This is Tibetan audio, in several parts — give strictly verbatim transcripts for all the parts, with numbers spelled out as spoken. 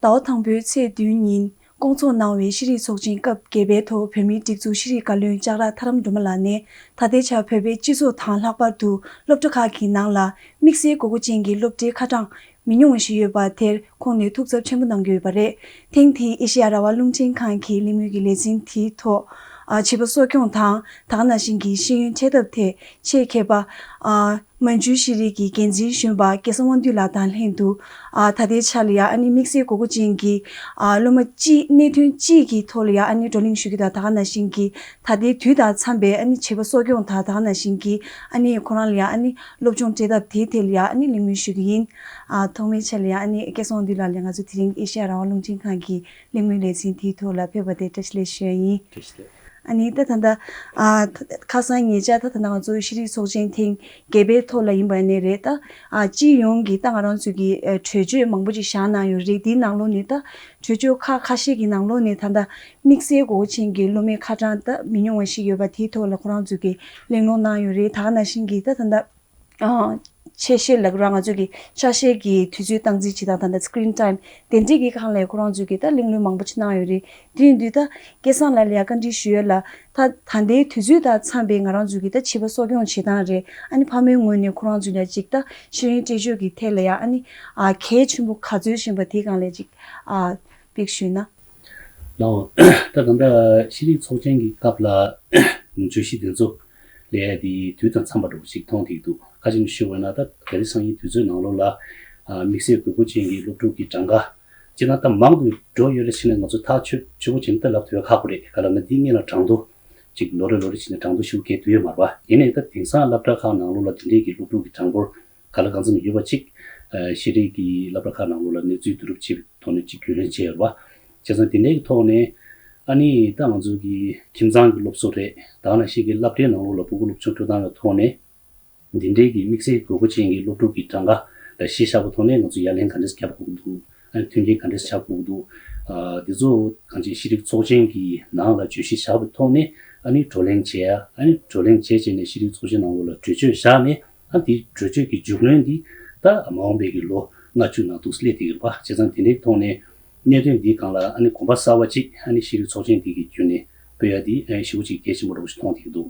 ཟླ་བ་དང་པོའི་ཚེས་བདུན་ཉིན་སྐོང་ཚོགས་གནང་བའི་ཤེས་རིག་ཚོགས་ཆེན་སྐབས་བརྒྱད་པའི་ཐོག་བོད་མིའི་སྒྲིག་འཛུགས་ཤེས་རིག་བཀའ་བློན་ལྕགས་ར་ཐར་རམ་སྒྲོལ་མ་ལགས་ནས། ད་ལྟའི་ཆར་བོད་པའི་སྤྱི་ཚོགས་དང་ལྷག་པར་དུ་སློབ་གྲྭ་ཁག་གི་ནང་ལ་དམིགས་བསལ་དགོས་མཁོ་ཅན་གྱི་སློབ་གྲྭའི་ཁ་གྲངས་མི་ཉུང་བ་ཞིག་ཡོད་པ་དེར་ཁོང་ནས་ཐུགས་འཚབ་ཆེན་པོ་གནང་གི་ཡོད་པ་རེད། ཐེངས་འདིའི་ཨེ་ཤེ་ཡ་རང་དབང་རླུང་འཕྲིན་ཁང་གི་གླེང་མོལ་གྱི་ལེ་ཚན་དེའི་ཐོག་ཨ། བྱིས་པ་གསོ་སྐྱོང་དང་ད་ག་ནང་བཞིན་གྱི་ཤེས་ཡོན་འཕྲོད་བསྟེན་ཐད་ཆེད་མཁས་པ། ཨ། མན་ཇུ་ཤེས་རིག་གི་འགན་འཛིན་གཞོན་པ་སྐལ་བཟང་དབང་འདུས་ལགས་དང་ལྷན་དུ། ཨ། ད་ལྟའི་ཆ་ལ་ཡང་ཨ་ནི་དམིགས་བསལ་དགོས་མཁོ་ཅན་གྱི། ཨ། སློབ་མ་གཅིག་གནད་དོན་གཅིག་གི་ཐོག་ལ་ཡང་ཨ་ནི་བགྲོ་གླེང་ཞུ་རྒྱུ་དང་ད་ག་ནང་བཞིན་གྱི་ད་ལྟའི་དུས་དང་འཚམས་པའི་ཨ་ནི་བྱིས་པ་གསོ་སྐྱོང་དང་ད་ག་ནང་བཞིན་གྱི་ཨ་ནི་ཁོ་རང་ལ་ཡང་ཨ་ནི་སློབ་སྦྱོང་སྤྲད་ཐབས་དེའི་ཐད་ལ་ཡང་ཨ་ནི་གླེང་མོལ་ཞུ་རྒྱུ་ཡིན། ཨ། ཐོག་མའི་ཆ་ལ་ཡང་ཨ་ནི་སྐལ་བཟང་དབང་འདུས་ལགས་ལ་ང་ཚོ་དེ་རིང་ཨེ་ཤེ་ཡ་རང་དབང་རླུང་འཕྲིན་ཁང་གི་གླེང་མོལ་ལེ་ཚན་དེའི་ཐོག་ལ་ཕེབས་པ་དེ་བཀྲ་ཤིས་བདེ་ལེགས་ཞུ་ཡ་ཡིན། བཀྲ་ཤིས་བདེ་ལེགས། ཨ་ནི་ད་ད་ལྟ་ཨ་ཁ་སང་ཉེ་ཆར་ད་ད་ལྟ་ང་ཚོ་ཤེས་རིག་ཚོགས་ཆེན་ཐེངས་བརྒྱད་པའི་ཐོག་ལ་ཡིན་པ་ནས་རེད། ད་ཨ་སྤྱི་ཡོངས་ཀྱི་ད་ང་རང་ཚོ་གི་ཨ་གྲོས་ཆོད་མང་པོ་ཅིག་བཞག་གནང་ཡོད་རེད། དེའི་ནང་ལོགས་ནས་ད་གྲོས་ཆོད་ཁག་ཁ་ཤས་ཀྱི་ནང་ལོགས་ནས་ད་ལྟ་དམིགས་བསལ་དགོས་མཁོ་ཅན་གྱི་སློབ་མའི་ཁ་གྲངས་ད་མི་ཉུང་བ་ཞིག་ཡོད་པ་དེའི་ཐོག་ལ་ཁོ་རང་ཚོ་གིས་གླེང་སློང་གནང་ཡོད་རེད། ད་ག་ནང་བཞིན་གྱི་ད་ད་ལྟ། ཨ། ཆ་ཤས་ལབ་ར་ང་ཚོ་གི་ཆ་ཤས་ཀྱི་དུས་ཚོད་སྟངས་འཛིན་བྱེད་སྟངས་དང་ད་screen time དེ་འདྲས་ཀྱི་སྒང་ལ་ཁོ་རང་ཚོ་གིས་ད་གླེང་སློང་མང་པོ་ཅིག་གནང་ཡོད་རེད། དེ་ཡིན་དུས་ད་སྐལ་བཟང་ལགས་ལ་ཡང་བཀའ་འདྲི་ཞུ་ཡ་ལ། ད་ད་ལྟའི་དུས་ཚོད་དང་འཚམས་པའི་ང་རང་ཚོ་གི་ད་བྱིས་པ་གསོ་སྐྱོང་བྱེད་སྟངས་རེད། ཨ་ནི་ཕ་མའི་ངོས་ནས་ཁོ་རང་ཚོ་ལ་ཅིག་ད་ཤེས་ཡོན་སྤྲད་ཕྱོགས་ཀྱི་ཐད་ལ་ཡང་ཨ་ནི་ཨ་གལ་ཆེན་པོ་ག་ཚོད་ཡིན་པ་དེའི་སྒང་ལ་ཅིག་ཨ་དཔེ་ཞུས་ན། ལའོ། ད་གང་ལྟར་ཤེས་རིག་ཚོགས་ཆེན་གྱི་སྐབས་ལ་བརྗོད་གཞི་དེ་ཚོ་ལས་དེ་དུས་དང་འཚམས་པ་འདྲ་པོ་ཞིག་མཐོང་བསྡད་འདུག་ཁ་ཅིག་ཞུས་པ་ན་ད་ད་རེས་སང་ཉིན་དུས་ཚོད་ནང་ལོགས་ལ་ཨ་དམིགས་བསལ་དགོས་མཁོ་ཅན་གྱི་སློབ་ཕྲུག་གི་གྲངས་ཀ་སྤྱིར་ན་ད་མང་དུ་འགྲོ་ཡོད་རེད་ཟེར་ནས་ང་ཚོ་ཐག་ཆོད་ཆོད་པོ་བྱས་ནས་ད་ལབ་ཐུབ་ཡ་ཁག་པོ་རེད། ག་ལབ་ན་འདི་སྔོན་ལ་གྲངས་ཐོ་ཅིག་ལོ་རེ་ལོ་རེ་བྱས་ནས་གྲངས་ཐོ་ཞིག་སྐྱེལ་ཐུབ་ཡོད་མ་རེད་པ། ཡིན་ནའི་ད་དེང་སང་སློབ་གྲྭ་ཁག་ནང་ལོགས་ལ་དེ་འདྲའི་གི་སློབ་ཕྲུག་གི་གྲངས་འབོར་ག་ལ་གང་འཚམ་ཡོད་པ་གཅིག་ཨ་ཤེས་རིག་གི་སློབ་གྲྭ་ཁག་ནང་ལོགས་ལ་གནས་ཚུལ་བསྡུ་རུབ་བྱེད་པའི་ཐོག་ནས་གཅིག་རྒྱུས་ལོན་བྱས་ཡོད་རེད་པ། བྱས་ཙང་དེ་འདྲའི་གི་ཐོག་ནས་ཨ་ནི་ད་ང་ཚོ་གི་ཁྱིམ་ཚང་གི་སློབ་གསོ་རེད། ད་ག་ནང་བཞིན་གྱི་སློབ་གྲྭའི་ནང་ལོགས་ལ་ཕྲུ་གུ་སློབ་སྦྱོང་སྤྲོད་སྟངས་ཀྱི་ཐོག་ནས་འདི་འདྲའི་གི་དམིགས་བསལ་དགོས་མཁོ་ཅན་གྱི་སློབ་ཕྲུག་གི་གྲངས་ཀ་ལ་གཞི་བཞག་པའི་ཐོག་ནས་ང་ཚོ་ཡ་ལན་ག་འདྲས་རྒྱབ་དགོས་ཀྱི་འདུག་ཨ་ནི་མཐུན་རྐྱེན་ག་འདྲས་ཆགས་དགོས་ཀྱི་འདུག་ཨ་འདི་ཚོ་གང་ཅི་ཤེས་རིག་ཚོགས་ཆེན་གྱི་ནང་ལ་བརྗོད་གཞི་བཞག་པའི་ཐོག་ནས་ཨ་ནི་བགྲོ་གླེང་བྱས་ཡ། ཨ་ནི་བགྲོ་གླེང་བྱས་བྱས་ནས་ཤེས་རིག་ཚོགས་ཆེན་ནང་ལོགས་ལ་གྲོས་ཆོད་བཞག་ནས། ཨ་འདི་གྲོས་ཆོད་ཀྱི་མཇུག་ལོན་འདི་ད་མ་འོངས་པའི་གི་ལོ་ལྔ་བཅུ་ནང་འདུག་སླེབས་བསྡད་ཡོད་པ། བྱས་ཙང་དེ་འདྲའི་ཐོག་ནས་གནད་དོན་འདིའི་སྒང་ལ་ཨ་ནི་གོམ་པ་གསར་པ་ཅིག་ཨ་ནི་ཤེས་རིག་ཚོགས་ཆེན་འདི་གི་བརྒྱུད་ནས་སྤོ་ཡ་འདི་ཨ་ཞེ་པོ་ཅིག་གལ་ཆེན་པོ་འདྲ་པོ་ཞིག་མཐོང་བསྡད་ཀྱི་འདུག་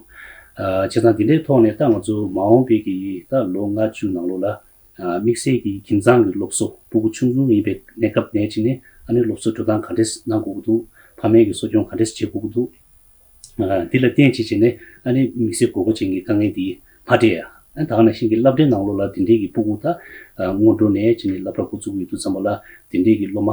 ཨ་བྱས་ཙང་དེ་འདྲའི་ཐོག་ནས་ད་ང་ཚོ་མ་འོངས་པའི་གི་ད་ལོ་ལྔ་བཅུ་ནང་ལོགས་ལ་ཨ་དམིགས་བསལ་གྱི་ཁྱིམ་ཚང་གི་སློབ་གསོ། ཕྲུ་གུ་ཆུང་ཆུང་ཡིན་པའི་གནས་སྐབས་ནས་བྱས་ནས་ཨ་ནི་སློབ་གསོ་སྤྲོད་སྟངས་ག་འདྲས་གནང་དགོས་ཀྱི་འདུག་ཕ་མའི་གི་གསོ་སྐྱོང་ག་འདྲས་བྱེད་དགོས་ཀྱི་འདུག་ཨ་འདི་ལ་བརྟེན་བྱས་བྱས་ནས་ཨ་ནི་དམིགས་བསལ་དགོས་མཁོ་ཅན་གྱི་དཀའ་ངལ་འདི་མ་འཕྲད་ཡ། ཨ་ད་ག་ནང་བཞིན་གྱི་སློབ་གྲྭའི་ནང་ལོགས་ལ་དེ་འདྲའི་གི་ཕྲུ་གུ་ད་ཨ་སྔོན་འགྲོ་ནས་བྱས་ནས་སློབ་གྲྭ་འགོ་བཙུགས་ཡོང་དུས་ཙམ་པ་ལ་དེ་འདྲའི་གི་སློབ་མ་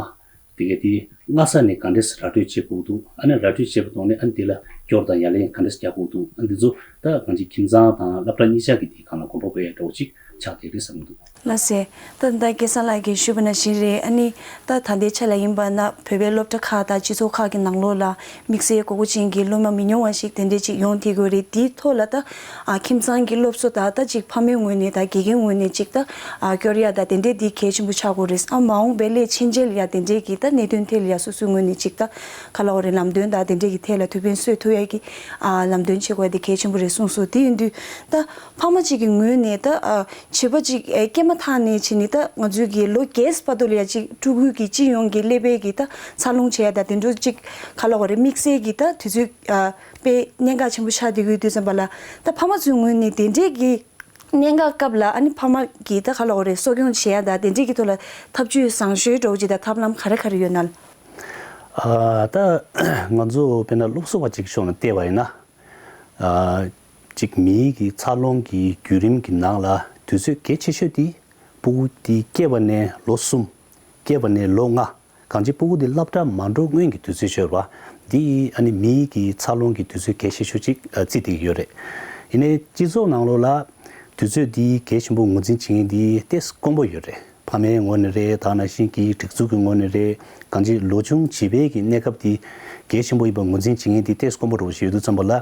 དེ་ག་དེ་སྔ་ས་ནས་ག་འདྲས་ར་སྤྲོད་བྱེད་དགོས་འདུག་ཨ་ནི་ར་སྤྲོད་བྱས་པའི་ཐོག་ནས་ཨ་ནི་དེ་ལ་སྐྱོར་དང་ཡ་ལན་ག་འདྲས་རྒྱག་དགོས་འདུག་ཨ་འདི་ཚོ་ད་གང་ཅི་ཁྱིམ་ཚང་དང་སློབ་གྲྭ་གཉིས་ཆ་གི་དེའི་སྒང་ལ་གོམ་པ་སྤོ་ཡ་འདྲ་པོ་ཅིག་ཆགས་བསྡད་རེད་བསམ་གྱི་འདུག་ལགས་སེ། ད་ད་སྐལ་བཟང་ལགས་ཀྱིས་ཞུས་པ་ནང་བཞིན་རེད། ཨ་ནི་ད་ད་ལྟའི་ཆ་ལ་ཡིན་པ་ན་བོད་པའི་སློབ་གྲྭ་ཁག་དང་སྤྱི་ཚོགས་ཁག་གི་ནང་ལོགས་ལ་དམིགས་བསལ་དགོས་མཁོ་ཅན་གྱི་སློབ་མ་མི་ཉུང་བ་ཞིག་དེ་འདྲས་ཅིག་ཡོང་བསྡད་ཀྱི་ཡོད་རེད། དེའི་ཐོག་ལ་ད་ཨ་ཁྱིམ་ཚང་གི་སློབ་གསོ་དང་ད་ཅིག་ཕ་མའི་ངོས་ནས་དང་དགེ་རྒན་ངོས་ནས་ཅིག་ད་ཨ་སྐྱོར་ཡ་དང་དེ་འདྲས་འདི་གལ་ཆེན་པོ་ཆགས་ཀྱི་ཡོད་རེད། ཨ་མ་འོངས་པའི་སླད་ཕྱིན་ཆད་ལ་ཡ་དེ་འདྲས་ཀྱི་ད་གནད་དོན་ཐད་ལ་ཡ་སོ་སོའི་ངོས་ནས་ཅིག་ད་ག་ལབ་དགོས་རེད། ལམ་སྟོན་དང་དེ་འདྲས་ཀྱི་ཐད་ལ་ཐུགས་ཕན་གསོས་ཐུབ་ཡ་གི་ཨ་ལམ་སྟོན་བྱེད་དགོས་ཡ་དེ་གལ་ཆེན་པོ་རེད་གསུངས་སོང་། དེ་ཡིན་དུས་ད་ཕ་མ་གཅིག་གི་ངོས་ནས་ད་ཨ་བྱིས་པ་གཅིག་ཨེ་སྐྱེས་མ་ཐག་ནས་བྱས་ནས་ད་ང་ཚོའི་གི་ལོ་བརྒྱད་བར་དུ་ལ་ཡ་གཅིག་ཕྲུ་གུ་གི་སྤྱི་ཡོངས་ཀྱི་ཀླད་པའི་གི་ད་འཚར་ལོངས་བྱེད་ཡ་ད་དེ་འདྲ་གཅིག་ག་ལབ་དགོས་རེད། དམིགས་བསལ་གྱི་ད་དུས་ཚོད་ཨ་དཔེ་གནད་འགག་ཆེན་པོ་ཆགས་བསྡད་ཀྱི་ཡོད་དུས་ཙམ་པ་ལ་ད་ཕ་མ་ཚོའི་ངོས་ནས་དེ་འདྲས་ཀྱི་གནད་འགག་སྐབས་ལ་ཨ་ནི་ཕ་མ་གི་ད་ག་ལབ་དགོས་རེད། གསོ་སྐྱོང་བྱེད་ཡ་ད་དེ་འདྲས་ཀྱི་ཐོག་ལ་ཐབས་ཇུས་བཟང་ཤོས་འདྲ་པོ་ཅིག་ད་ཐབས་ལམ་ག་རེ་ག་རེ་ཡོད་ན། ཨ་ད་ང་ཚོ་དཔེར་ན་སློབ་གསོ་བ་གཅིག་ཕྱོགས་ནས་བལྟས་པ་ཡིན་ན། ཨ་གཅིག་མིའི་གི་འཚར་ལོངས་ཀྱི་བརྒྱུད་རིམ་གྱི་ནང་ལ་དུས་ཚོད་གལ་ཆེ་ཤོས་དེ་ཕྲུ་གུ་དེ་སྐྱེས་པ་ནས་ལོ་གསུམ། སྐྱེས་པ་ནས་ལོ་ལྔ། གང་ཅི་ཕྲུ་གུ་དེ་སློབ་གྲྭ་མ་འགྲོ་སྔོན་གྱི་དུས་ཚོད་ཤོར་བ། འདི་ཨ་ནི་མིའི་གི་འཚར་ལོངས་ཀྱི་དུས་ཚོད་གལ་ཆེ་ཤོས་ཅིག་ཨ་བརྩིས་བསྡད་ཀྱི་ཡོད་རེད། ཡིན་ནའི་སྤྱི་ཚོགས་ནང་ལོགས་ལ་དུས་ཚོད་འདི་གལ་ཆེན་པོ་ངོས་འཛིན་བྱེད་མཁན་འདི་ཏོག་ཙམ་དཀོན་པོ་ཡོད་རེད། ཕ་མའི་ངོས་ནས་རེད། ད་ནང་བཞིན་གྱི་སྒྲིག་འཛུགས་ཀྱི་ངོས་ནས་རེད། གང་ཅི་ལོ་ཆུང་བྱིས་པའི་གི་གནས་སྐབས་འདི་གལ་ཆེན་པོ་ཡིན་པ་ངོས་འཛིན་བྱེད་མཁན་འདི་ཏོག་ཙམ་དཀོན་པོ་འདྲ་པོ་ཞིག་ཡོད་དུས་ཙམ་པ་ལ།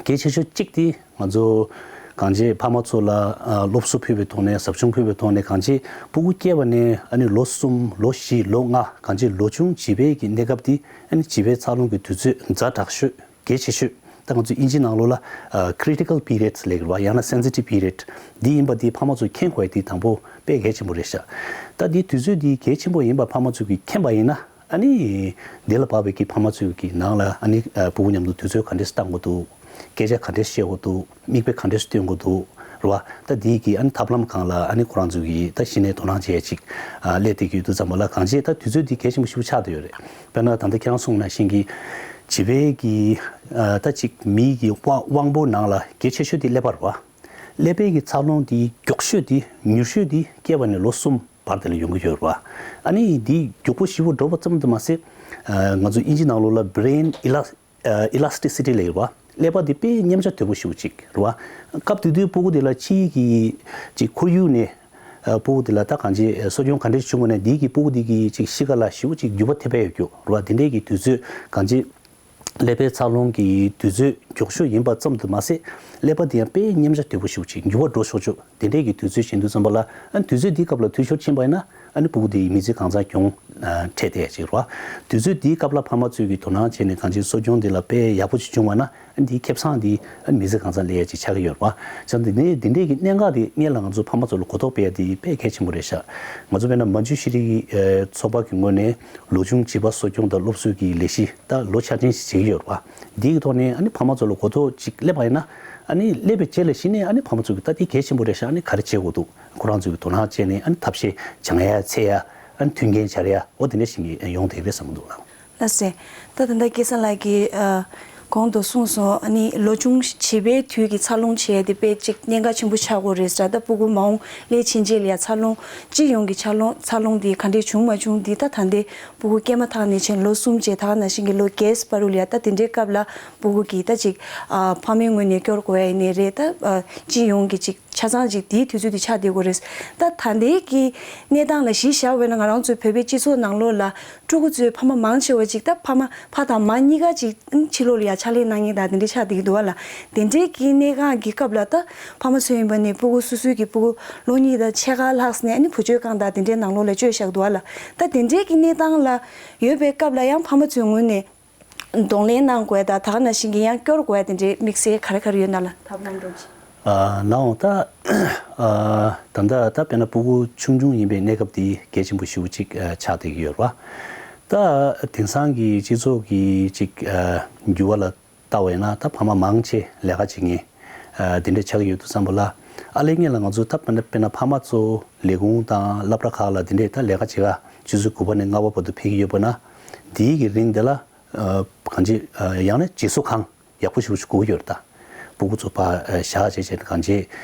གལ་ཆེ་ཤོས་གཅིག་དེ་ང་ཚོ་གང་ཅི་ཕ་མ་ཚོ་ལ་ཨ་སློབ་གསོ་ཕུལ་བའི་ཐོག་ནས་ཟབ་སྦྱོང་ཕུལ་བའི་ཐོག་ནས་གང་ཅི་ཕྲུ་གུ་སྐྱེས་པ་ནས་ཨ་ནི་ལོ་གསུམ་ལོ་བཞི་ལོ་ལྔ་གང་ཅི་ལོ་ཆུང་བྱིས་པའི་གི་གནས་སྐབས་དེ་ཨ་ནི་བྱིས་པའི་འཚར་ལོངས་ཀྱི་དུས་ཚོད་ཛ་དྲག་ཤོས་གལ་ཆེ་ཤོས་ ད་ང་ཚོ་དབྱིན་ཇི་ནང་ལོགས་ལ་ཨ་critical periods་ལབ་ཀྱི་རེད་བ། ཡང་ན་sensitive period་འདི་ཡིན་པ་འདི་ཕ་མ་ཚོ་མཁྱེན་དགོས་ཡ་འདི་དང་པོ་དཔེ་གལ་ཆེན་པོ་རེད་ཤག་ད་འདི་དུས་ཚོད་འདི་གལ་ཆེན་པོ་ཡིན་པ་ཕ་མ་ཚོ་གིས་མཁྱེན་པ་ཡིན་ན། ཨ་ནི་འདི་ལ་བབས་པའི་གི་ཕ་མ་ཚོའི་གི་ནང་ལ་ཨ་ནི་ཨ་ཕྲུ་གུ་མཉམ་དུ་དུས་ཚོད་ག་འདྲས་བཏང་དགོས་འདུག་སྐད་ཆ་ག་འདྲས་བཤད་དགོས་འདུག་མིག་དཔེ་ག་འདྲས་སྟོན་དགོས་འདུག་རེད་བ། ད་འདི་གི་ཨ་ནི་ཐབས་ལམ་སྒང་ལ་ཨ་ནི་ཁོ་རང་ཚོ་གི་ད་གཞི་ནས་དོ་སྣང་བྱེད་ཡ་ཅིག་ཨ་སླེབས་བསྡད་ཀྱི་ཡོད་དུས་ཙམ་པ་ལ། གང་བྱས་ད་དུས་ཚོད་འདི་གལ་ཆེན་པོ་ཞིག་ཆགས་བསྡད་ཡོད་རེད། དཔེར་ན་ད་ལྟ་ཁྱེད་རང་གསུངས་ནང་བཞིན་གྱི་བྱིས་པའི་གི་ཨ་ད་ཅིག་མིའི་གི་དབང་དབང་པོ་ནང་ལ་གལ་ཆེ་ཤོས་དེ་ཀླད་པ་རེད་བ། ཀླད་པའི་གི་འཚར་ལོངས་དེ་མགྱོགས་ཤོས་དེ་མྱུར་ཤོས་དེ་སྐྱེས་པ་ནས་ལོ་གསུམ་བར་དེ་ལ་ཡོང་གི་ཡོད་རེད་བ། ཨ་ནི་དེ་མགྱོགས་པོ་ཞེ་པོ་འགྲོ་བ་ཙམ་དུ་མ་ཟད། ཨ་ང་ཚོ་དབྱིན་ཇི་ནང་ལོགས་ལ་brain ela- ཨ་elasticity་ལབ་ཡོད་རེད་བ། ཀླད་པ་དེ་དཔེ་མཉམ་ཆ་དོད་པོ་ཞེ་པོ་ཅིག་རེད་བ། སྐབས་དེ་དུས་སྤུ་གུ་དེ་ལ་ཕྱིའི་གི་ཅིག་ཁོར་ཡུག་ནས་ཨ་སྤུ་གུ་དེ་ལ་ད་གང་ཅི་གསོ་སྐྱོང་ག་འདྲས་བྱུང་བ་ནས་དེའི་གི་སྤུ་གུ་དེ་གི་ཅིག་གཤིས་ཀ་ལ་ཞེ་པོ་ཅིག་འགྱུར་བ་ཐེབས་པ་ཡོད་རྒྱུ་རེད་བ། དེ་འདྲས་ཀྱི་དུས་ཚོད་གང་ཅི། ཀླད་པའི་འཚར་ལོངས་ཀྱི་དུས་ཚོད་མགྱོགས་ཤོས་ཡིན་པ་ཙམ་དུ་མ་ཟད། ཀླད་པ་དེ་ཡང་དཔེ་མཉམ་ཆ་དོད་པོ་ཞེ་པོ་ཅིག་འགྱུར་བ་འགྲོ་ཆོག་ཆོག་དེ་འདྲས་ཀྱི་དུས་ཚོད་ཡིན་དུས་ཙམ་པ་ལ། ཨ་ནི་དུས་ཚོད་འདིའི་སྐབས་ལ་འཐུས་ཤོར་ཕྱིན་པ་ཡིན་ན། ཨ་ནི་སྤུ་གུ་དེ་མི་ཚེ་གང་ཚང་གྱོང་ཨ་འཕྲད་བསྡད་ཡ་ཅིག་རེད་བ། དུས་ཚོད་འདིའི་སྐབས་ལ་ཕ་མ་ཚོས་ཀྱི་དོ་སྣང་བྱས་ནས་གང་ཅི་གསོ་སྐྱོང་འདི་ལ་དཔེ་ཡག་པོ་ཅིག་བྱུང་བ་ན། ཨ་ནི་དེའི་ཁེ་བཟང་དེ་ཨ་ནི་མི་ཚེ་གང་ཚང་སླེབས་ཡ་ཅིག་ཆགས་ཀྱི་ཡོད་རེད་བ། བྱས་ཙང་དེ་ནས་དེ་འདྲས་ཀྱི་གནད་འགག་དེ་སྔོན་ལ་ང་ཚོ་ཕ་མ་ཚོ་ལ་གོ་རྟོགས་སྤེལ་ཡ་དེ་དཔེ་གལ་ཆེན་པོ་རེད་ཤག་ང་ཚོ་དཔེར་ན་མ་འཇུ་ཤེས་རིག་ཨ་ཚོགས་པ་གི་ངོས་ནས་ལོ་ཆུང་བྱིས་པ་གསོ་སྐྱོང་དང་སློབ་གསོའི་གི་ལས་གཞི་ད་ལོ་འཆར་ཅན་ཞིག་བྱེད་ཀྱི་ཡོད་རེད་བ། འདིའི་ཐོག་ནས་ཨ་ནི་ཕ་མ་ཚོ་ལ་གོ་རྟོགས་ཅིག་སླེབས་པ་ཡིན་ན། ཨ་ནི་སླེབས་པའི་རྗེས་ལ་གཞི་ནས་ཨ་ནི་ཕ་མ་ཚོ་གི་ད་འདི་གལ་ཆེན་པོ་རེད་ཤག་ཨ་ནི་ག་རེ་བྱེད་དགོས་འདུག་ཁོ་རང་ཚོ་གི་དོ་སྣང་བྱས་ནས་ཨ་ནི་ཐབས་ཤེས་སྦྱང་ཡ་འཚོལ་ཡ། ཨ་ནི་མཐུན་རྐྱེན་སྦྱར་ཡ་འོ་དེ་འདྲ་ཞིག་གི་ཡོང་བསྡད་ཀྱི་རེད་བསམ་གྱི་འདུག་ལགས། ལགས་སེ། ད་ད་ལྟ་སྐལ་བཟང་ལགས་ཀྱིས་ཨ་གོང་དུ་གསུངས་སོང་། ཨ་ནི་ལོ་ཆུང་བྱིས་པའི་དུས་ཀྱི་འཚར་ལོངས་བྱས་ཏེ་དཔེ་ཅིག་གནད་འགག་ཆེན་པོ་ཆགས་ཀྱི་རེད་ཟེར། ད་སྤུ་གུ་མ་འོངས་སླེབས་ཕྱིན་རྗེས་ལ་ཡ་འཚར་ལོངས་སྤྱི་ཡོངས་ཀྱི་འཚར་ལོངས་འཚར་ལོངས་འདི་ག་འདྲས་བྱུང་མ་བྱུང་འདི་ད་ད་ལྟའི་སྤུ་གུ་སྐྱེས་མ་ཐག་ནས་བྱས་ལོ་གསུམ་བཅས་ད་ག་ནང་བཞིན་གྱི་ལོ་བརྒྱད་བར་དུ་ལ་ཡ་ད་དེ་འདྲའི་སྐབས་ལ་སྤུ་གུ་གིས་ད་ཅིག་ཨ་ཕ་མའི་ངོས་ནས་སྐྱོར་དགོས་ཡ་ཡིན་ནའི་རེད། ད་ཨ་སྤྱི་ཡོངས་ཀྱི་ཅིག་ཆ་ཚང་ཅིག་དེའི་དུས་ཚོད་དེ་ཆགས་བསྡད་ཀྱི་རེད། ད་ད་ལྟའི་གི་གནས་སྟངས་ལ་གཞི་བཞག་པ་ཡིན་ན་ང་རང་ཚོའི་བོད་པའི་སྤྱི་ཚོགས་ནང་ལོགས་ལ་ཕྲུ་གུ་ཚོའི་ཕ་མ་མང་ཆེ་བ་ཅིག་ད་ཕ་མ་ཕ་དང་མ་གཉིས་ཀ་ཅིག་ཕྱི་ལོགས་ལ་ཡ་ཕྱག་ལས་གནང་མཁན་དང་དེ་འདྲའི་ཆགས་བསྡད་ཀྱི་འདུག་བ་ལ། དེ་འདྲའི་གི་གནས་སྟངས་ཀྱི་སྐབས་ལ་ད་ཕ་མ་ཚོ་ཡིན་པ་ནས་སྤུ་གུ་སོ་སོའི་གི་སྤུ་གུ་ལོ་གཉིས་དང་ཕྱེད་ཀ་ལྷག་ནས་ཨ་ནི་བུ་བཅོལ་ཁང་དང་དེ་འདྲའི་ནང་ལོགས་ལ་བཅོལ་བཞག་འདུག་བ་ལ། ད་དེ་འདྲའི་གི་གནས་སྟངས་ལ་ཡོད་པའི་སྐབས་ལ་ཡང་ཕ་མ་ཚོའི་ངོས་ནས་གདོང་ལེན་གནང་དགོས་དང་ད་ག་ནང་བཞིན་གྱི་ཡང་སྐྱོར་དགོས་དེ་འདྲའི་དམིགས་བསལ་ག་རེ་ག་རེ་ཡོད་ན་ལ་ཐབས་ལམ་འདྲ་ཅིག་ཨ་ལའང་ད་ཨ་ད་ལྟ་ད་དཔེར་ན་སྤུ་གུ་ཆུང་ཆུང་ཡིན་པའི་གནས་སྐབས་དེ་གལ་ཆེན་པོ་ཞེ་པོ་ཅིག་ཨ་ཆགས་བསྡད་ཀྱི་ཡོད་རེད་བ། ད་དེང་སང་གི་སྤྱི་ཚོགས་ཀྱི་ཅིག་ཨ་འགྱུར་བ་ལ་ལྟ་བ་ཡིན་ན་ད་ཕ་མ་མང་ཆེ་ལས་ཀ་བྱེད་མཁན་ཨ་དེ་འདྲ་ཆགས་ཀྱི་ཡོད་དུས་ཙམ་པ་ལ། ཨ་ལས་ངན་ལ་ང་ཚོ་ད་དཔེར་ན་དཔེར་ན་ཕ་མ་ཚོ་ལས་ཁུངས་དང་སློབ་གྲྭ་ཁག་ལ་དེ་འདྲས་ད་ལས་ཀ་བྱེད་ག་ཆུ་ཚོད་དགུ་པ་ནས་ལྔ་པ་བར་དུ་ཕེབས་ཀྱི་ཡོད་པ་ན། དེའི་གི་རིང་དེ་ལ་ཨ་གང་ཅི་ཨ་ཡང་ན་བྱིས་གསོ་ཁང་ཡག་པོ་ཞེ་པོ་ཞིག་དགོས་ཀྱི་ཡོད་རེད་ད། སྤུ་གུ་ཚོ་ཕར་ཨ་བཞག་བྱས་བྱས་གང་ཅི་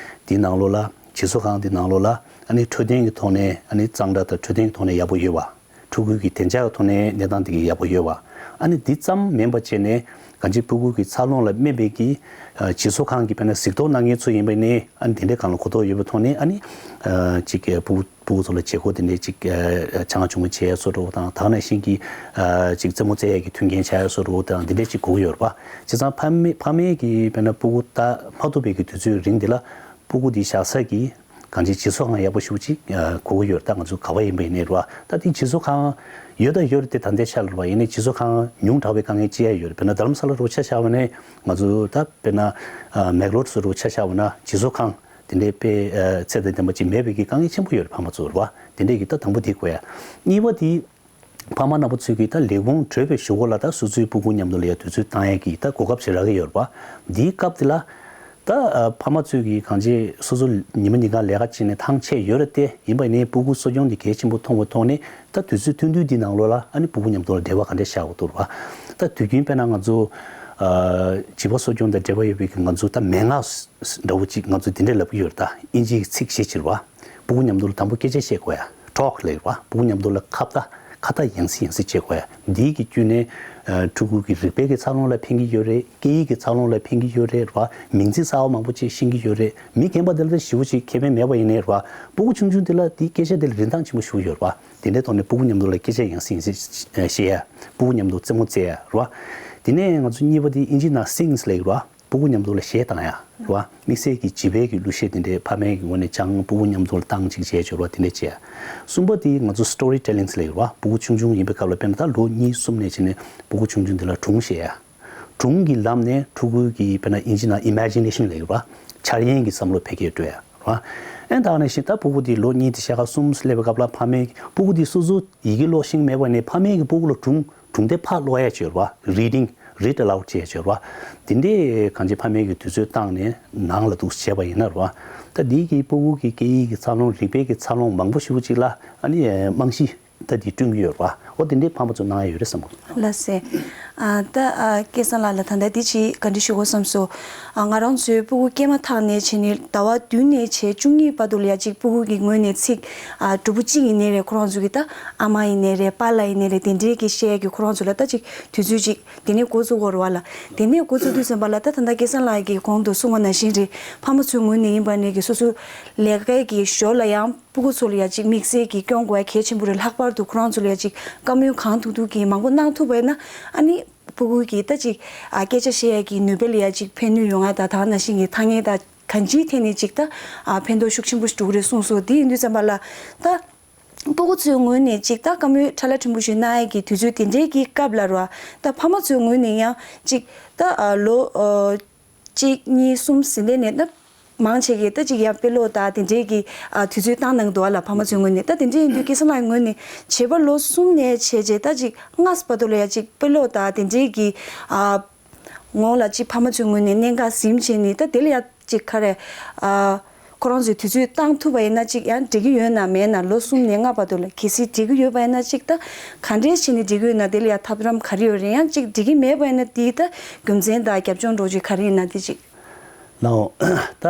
དེའི་ནང་ལོགས་ལ་བྱིས་གསོ་ཁང་དེའི་ནང་ལོགས་ལ་ཨ་ནི་འཕྲོད་བསྟེན་གྱི་ཐོག་ནས་ཨ་ནི་གཙང་སྦྲ་དང་འཕྲོད་བསྟེན་གྱི་ཐོག་ནས་ཡག་པོ་ཡོད་པ། ཕྲུ་གུ་གི་བདེ་འཇགས་ཀྱི་ཐོག་ནས་གནས་སྟངས་དེ་གི་ཡག་པོ་ཡོད་པ། ཨ་ནི་འདི་ཙམ་མིན་པ་བྱས་ནས་གང་ཅི་སྤུ་གུ་གི་འཚར་ལོངས་ལ་སྨན་པའི་གི་ཨ་བྱིས་གསོ་ཁང་གི་དཔེར་ན་གཟིགས་རྟོག་གནང་མཁན་ཚོ་ཡིན་པ་ནི་ཨ་ནི་དེ་འདྲའི་སྒང་ལ་གོ་རྟོགས་ཡོད་པའི་ཐོག་ནས་ཨ་ནི་ཨ་ཅིག་སྤུ་གུ་སྤུ་གུ་ཚོ་ལ་བྱེད་སྒོ་དེ་འདྲའི་ཅིག་ཨ་ཆང་ཆུང་ངུ་བྱེད་ཡ་བཟོ་འདྲ་བོ་དང་ད་ག་ནང་བཞིན་གྱི་ཨ་ཅིག་རྩེད་མོ་རྩེ་ཡ་གི་མཐུན་རྐྱེན་ཆགས་ཡ་བཟོ་འདྲ་བོ་དང་དེ་འདྲའི་ཅིག་དགོས་ཀྱི་ཡོད་རེད་པ། བྱས་ཙང་ཕ་མའི་ཕ་མའི་གི་དཔེར་ན་སྤུ་གུ་ད་མ་ཐུག་པའི་གི་དུས་ཚོད་རིང་དེ་ལ་སྤུ་གུ་དེ་བཞག་ས་གི་གང་ཅི་བྱིས་གསོ་ཁང་ཡག་པོ་ཞེ་པོ་ཅིག་ཨ་དགོས་ཀྱི་ཡོད་རེད། ད་ང་ཚོ་ག་པར་ཡིན་པ་ཡིན་ནའི་རེད་བ། ད་དེ་བྱིས་གསོ་ཁང་ཡོད་དང་ཡོད་རེད་དེ་ད་ལྟའི་ཆ་ལ་རེད་བ། ཡིན་ནའི་བྱིས་གསོ་ཁང་ཉུང་དྲགས་པའི་དཀའ་ངལ་ཅི་ཡང་ཡོད་རེད། དཔེར་ན་རྡ་རམ་ས་ལ་རུ་ཆ་བཞག་པ་ནས་ང་ཚོ་ད་དཔེར་ན་ཨ་མེག་ལོར་སུ་རུ་ཆ་བཞག་པ་ན་བྱིས་གསོ་ཁང་དེ་འདྲའི་དཔེ་ཨ་ཚད་དང་ལྡན་པ་ཅིག་མེད་པའི་གི་དཀའ་ངལ་ཆེན་པོ་ཡོད་རེད་ཕ་མ་ཚོ་རེད་བ། དེ་འདྲའི་གི་ད་དང་པོ་དེ་དགོས་ཡ། གཉིས་པ་དེ་ཕ་མ་རྣམ་པ་ཚོས་ཀྱིས་ད་ལས་ཁུངས་གྲོལ་བའི་གཞུག་གུ་ལ་ད་སོ་སོའི་སྤུ་གུ་མཉམ་དུ་ལ་ཡ་དུས་ཚོད་བཏང་ཡས་ཀྱི་ད་གོ་སྐབས་ཞེ་དྲག་གི་ཡོད་རེད་པ། འདིའི་སྐབས་དེ་ལ་ད་ཨ་ཕ་མ་ཚོས་ཀྱིས་གང་ཅི་སོ་སོ་ཉི་མ་ཉིན་གང་ལས་ཀ་བྱས་ནས་ཐང་ཆད་ཡོད་རེད་དེ། ཡིན་པ་ནི་སྤུ་གུ་གསོ་སྐྱོང་འདི་གལ་ཆེན་པོ་མཐོང་བའི་ཐོག་ནས་ད་དུས་ཚོད་ཐུང་ཐུང་འདི་ནང་ལོགས་ལ་ཨ་ནི་སྤུ་གུ་མཉམ་དུ་ལ་འབྲེལ་བ་ག་འདྲས་བཞག་དགོས་འདུག་རེད་པ། ད་དུས་རྒྱུན་དཔེར་ན་ང་ཚོ་ཨ་བྱིས་པ་གསོ་སྐྱོང་དང་འབྲེལ་བ་ཡོད་པའི་གི་ང་ཚོ་ད་མན་ངག་འདྲ་བོ་ཅིག་ང་ཚོས་དེ་འདྲས་ལབ་ཀྱི་ཡོད་རེད། ད་དབྱིན་ཇིའི་ཚིག་ཤེས་ཕྱིར་བ། སྤུ་གུ་མཉམ་དུ་ལ་དང་པོ་སྐད་ཆ་བཤད་དགོས་ཡ། ཊོག་ལབ་ཀྱི་རེད་བ། སྤུ་གུ་མཉམ་དུ་ལ་ཁ་བརྡ་ཁ་བརྡ་ཡང་སེ་ཡང་སེ་བྱེད་དགོས་ཡ། འདིའི་གི་བརྒྱུད་ནས་ཨ་ཕྲུ་གུ་གི་རིག་པའི་གི་འཚར་ལོངས་ལ་ཕན་གྱི་ཡོད་རེད། སྐད་ཡིག་གི་འཚར་ལོངས་ལ་ཕན་གྱི་ཡོད་རེད་རེད་བ། མིང་ཚིག་གསར་བ་མང་པོ་ཅིག་ཤེས་ཀྱི་ཡོད་རེད། མི་རྒན་པ་དེ་ལ་ད་ཞེ་པོ་ཅིག་ཁེ་ཕན་མེད་པ་ཡིན་ནའི་རེད་བ། སྤུ་གུ་ཆུང་ཆུང་དེ་ལ་དེའི་སྐད་ཆ་དེ་ལ་རིན་ཐང་ཆེན་པོ་ཞེ་པོ་ཡོད་རེད་བ། དེ་འདྲའི་ཐོག་ནས་སྤུ་གུ་མཉམ་དུ་ལ་སྐད་ཆ་ཡང་སེ་ཡང་སེ་བཤད་ཡ། སྤུ་གུ་མཉམ་དུ་རྩེད་མོ་རྩེ་ཡ་རེད་བ། དེ་ནས་ང་ཚོ་གཉིས་པ་དེ་དབྱིན་ཇི་ནང་སིང་ལབ་ཀྱི་རེད་བ། སྤུ་གུ་མཉམ་དུ་ལ་གཞས་བཏང་ཡ་རེད་བ། དམིགས་བསལ་གྱི་བྱིས་པའི་གི་གླུ་གཞས་དེ་འདྲའི་ཕ་མའི་གི་ངོས་ནས་ཀྱང་སྤུ་གུ་མཉམ་དུ་ལ་བཏང་ཅིག་བྱས་ཆོག་རེད་བ། དེ་འདྲ་བྱས་ཡ། གསུམ་པ་དེ་ང་ཚོ་story telling་ལབ་ཀྱི་རེད་བ། སྤུ་གུ་ཆུང་ཆུང་ཡིན་པའི་སྐབས་ལ་དཔེར་ན་ད་ལོ་གཉིས་གསུམ་ནས་བྱས་ནས་སྤུ་གུ་ཆུང་ཆུང་དེ་ལ་སྒྲུང་བཤད་ཡ། སྒྲུང་གི་ལམ་ནས་ཕྲུ་གུ་གི་དཔེར་ན་ཨིན་ཇི་ནང་ཨི་མེ་ཇི་ནེ་ཤན་ལབ་ཀྱི་རེད་བ། འཆར་ཡན་གྱི་བསམ་བློ་འཕེལ་རྒྱས་འགྲོ་ཡ་རེད་བ། ཨན་ད་ག་ནང་བཞིན་ད་ཕྲུ་གུ་དེ་ལོ་གཉིས་དང་ཕྱེད་ཀ་གསུམ་སླེབས་པའི་སྐབས་ལ་ཕ་མས་ཕྲུ་གུ་དེ་སོ་སོ་ཡི་གེ་ཀློག་ཤེས་མེད་པ་ནས་ཕ་མས་ཀྱི་ཕྲུ་གུ་ལ་སྒྲུང་སྒྲུང་དེབ་ཕར་ཀློག་ཡ་བྱས་རེད་བ། Reading, read aloud བྱས་བྱས་རེད་བ། དེ་འདྲའི་གང་ཅི་ཕ་མས་ཀྱི་དུས་ཚོད་བཏང་ནས་ནང་ལ་འདུག་བྱས་པ་ཡིན་ན་རེད་བ། ད་འདི་གི་ཕྲུ་གུ་གི་སྐད་ཡིག་གི་འཚར་ལོངས་རིག་པའི་གི་འཚར་ལོངས་མང་པོ་ཞིག་ཅིག་ལ་ཨ་ནི་རྨང་གཞི་ད་འདི་བསྐྲུན་གྱི་ཡོད་རེད་བ། འོ་དེ་འདྲའི་ཕ་མ་ཚོ་གནང་ཡ་ཡོད་རེད་བསམ་གི་འདུག་ལགས་སེ། ཨ་ད་ཨ་སྐལ་བཟང་ལགས་ལ་ད་ལྟ་འདི་ཅིག་བཀའ་འདྲི་ཞུ་དགོས་བསམ་སོང་། ཨ་ང་རང་ཚོའི་ཕྲུ་གུ་སྐྱེས་མ་ཐག་ནས་བྱས་ནས་ཟླ་བ་བདུན་ནས་བྱས་བཅུ་གཉིས་བར་དུ་ལ་ཡ་ཅིག་ཕྲུ་གུ་གི་ངོས་ནས་ཚིག་ཨ་གྲུབ་པོ་གཅིག་ཡིན་ནའི་རེད། ཁོ་རང་ཚོ་གི་ད་ཨ་མ་ཡིན་ནའི་རེད། པཱ་ལགས་ཡིན་ནའི་རེད། དེ་འདྲའི་གི་བཤད་ཡ་གི་ཁོ་རང་ཚོ་ལ་ད་ཅིག་དུས་ཚོད་ཅིག་དེ་ནས་འགོ་བཙུགས་དགོས་རེད་བ་ལ། དེ་ནས་འགོ་བཙུགས་དུས་ཙམ་པ་ལ་ད་ད་ལྟ་སྐལ་བཟང་ལགས་ཀྱིས་གོང་དུ་གསུངས་པ་ནང་བཞིན་རེད། ཕ་མ་ཚོའི་ངོས་ནས་ཡིན་པ་ནས་ཀྱི་སོ་སོའི་ལས་ཀའི་གི་ཞོར་ལ་ཡང་ཕྲུ་གུ་ཚོ་ལ་ཡ་ཅིག་དམིགས་བསལ་གྱི་སྐྱོང་དགོས་ཡ་གལ་ཆེན་པོ་རེད། ལྷག་པར་དུ་ཁོ་རང་ཚོ་ལ་ཡ་ཅིག་བཀའ་མོལ་གང་ཐུབ་ཐུབ་ཀྱིས་མང་པོ་གནང་ཐུབ་པ་ཡིན་ན་ཨ་ནི་ཕྲུ་གུ་གི་ད་ཅིག་ཨ་སྐད་ཆ་བཤད་ཡ་གི་ནུས་པ་ལ་ཡ་ཅིག་ཕན་ནུས་ཡོང་ཡ་ད་ད་ནང་བཞིན་གྱི་ཐ་སྙད་ད་གང་ཅིའི་ཐད་ནས་ཅིག་ད་ཨ་ཕན་ཐོགས་ཤུགས་ཆེན་པོ་ཞིག་འགྲོ་གི་རེད་གསུངས་སོང་། དེ་ཡིན་དུས་ཙམ་པ་ལ་ད། ཕྲུ་གུ་ཚོའི་ངོས་ནས་ཅིག་ད་བཀའ་མོལ་ཕྲ་ལ་ཕྲན་བུ་ཞིག་གནང་ཡས་ཀྱི་དུས་ཚོད་དེ་འདྲའི་གི་སྐབས་ལ་རོ། ད་ཕ་མ་ཚོའི་ངོས་ནས་ཡང་ཅིག་ད་ཨ་ལོ་ཨ་གཅིག་གཉིས་གསུམ་ཟིན་དེ་ནས་ད་མང་ཆེ་གིས་ད་ཅིག་ཡང་དཔེ་ཀློག་ད་དེ་འདྲའི་གི་ཨ་དུས་ཚོད་བཏང་གནང་གི་འདུག་ཨ་ལ། ཕ་མ་ཚོའི་ངོས་ནས་ད་དེ་འདྲའི་ཡིན་དུས་སྐལ་བཟང་ལགས་ངོས་ནས་བྱས་པ་ལོ་གསུམ་ནས་བྱས་རྗེས་ད་ཅིག་ལྔ་བར་དུ་ལ་ཡང་ཅིག་དཔེ་ཀློག་ད་དེ་འདྲའི་གི་ཨ་ངོ་ལ་ཅིག་ཕ་མ་ཚོའི་ངོས་ནས་གནད་འགག་ཟིན་བྱས་ནས་ད་དེ་ལ་ཡང་། ཅིག་ག་རེ། ཨ། ཁོ་རང་ཚོས་དུས་ཚོད་བཏང་ཐུབ་པ་ཡིན་ན་ཅིག་ཡང་འགྲིག་གི་ཡོད་ན་མེད་ན་ལོ་གསུམ་ནས་ལྔ་བར་དུ་ལ་གལ་སྲིད་འགྲིག་གི་ཡོད་པ་ཡིན་ན་ཅིག་ད་ག་འདྲས་བྱས་ནས་འགྲིག་གི་ཡོད་ན་དེ་ལ་ཡང་ཐབས་ལམ་ག་རེ་ཡོད་རེད། ཡང་ཅིག་འགྲིག་གི་མེད་པ་ཡིན་ན་དེའི་ད་རྒྱུ་མཚན་དང་རྒྱབ་ལྗོངས་འདྲ་ཅིག་ག་རེ་ཡིན་ན་དེ་ཅིག་ལའོ། ད་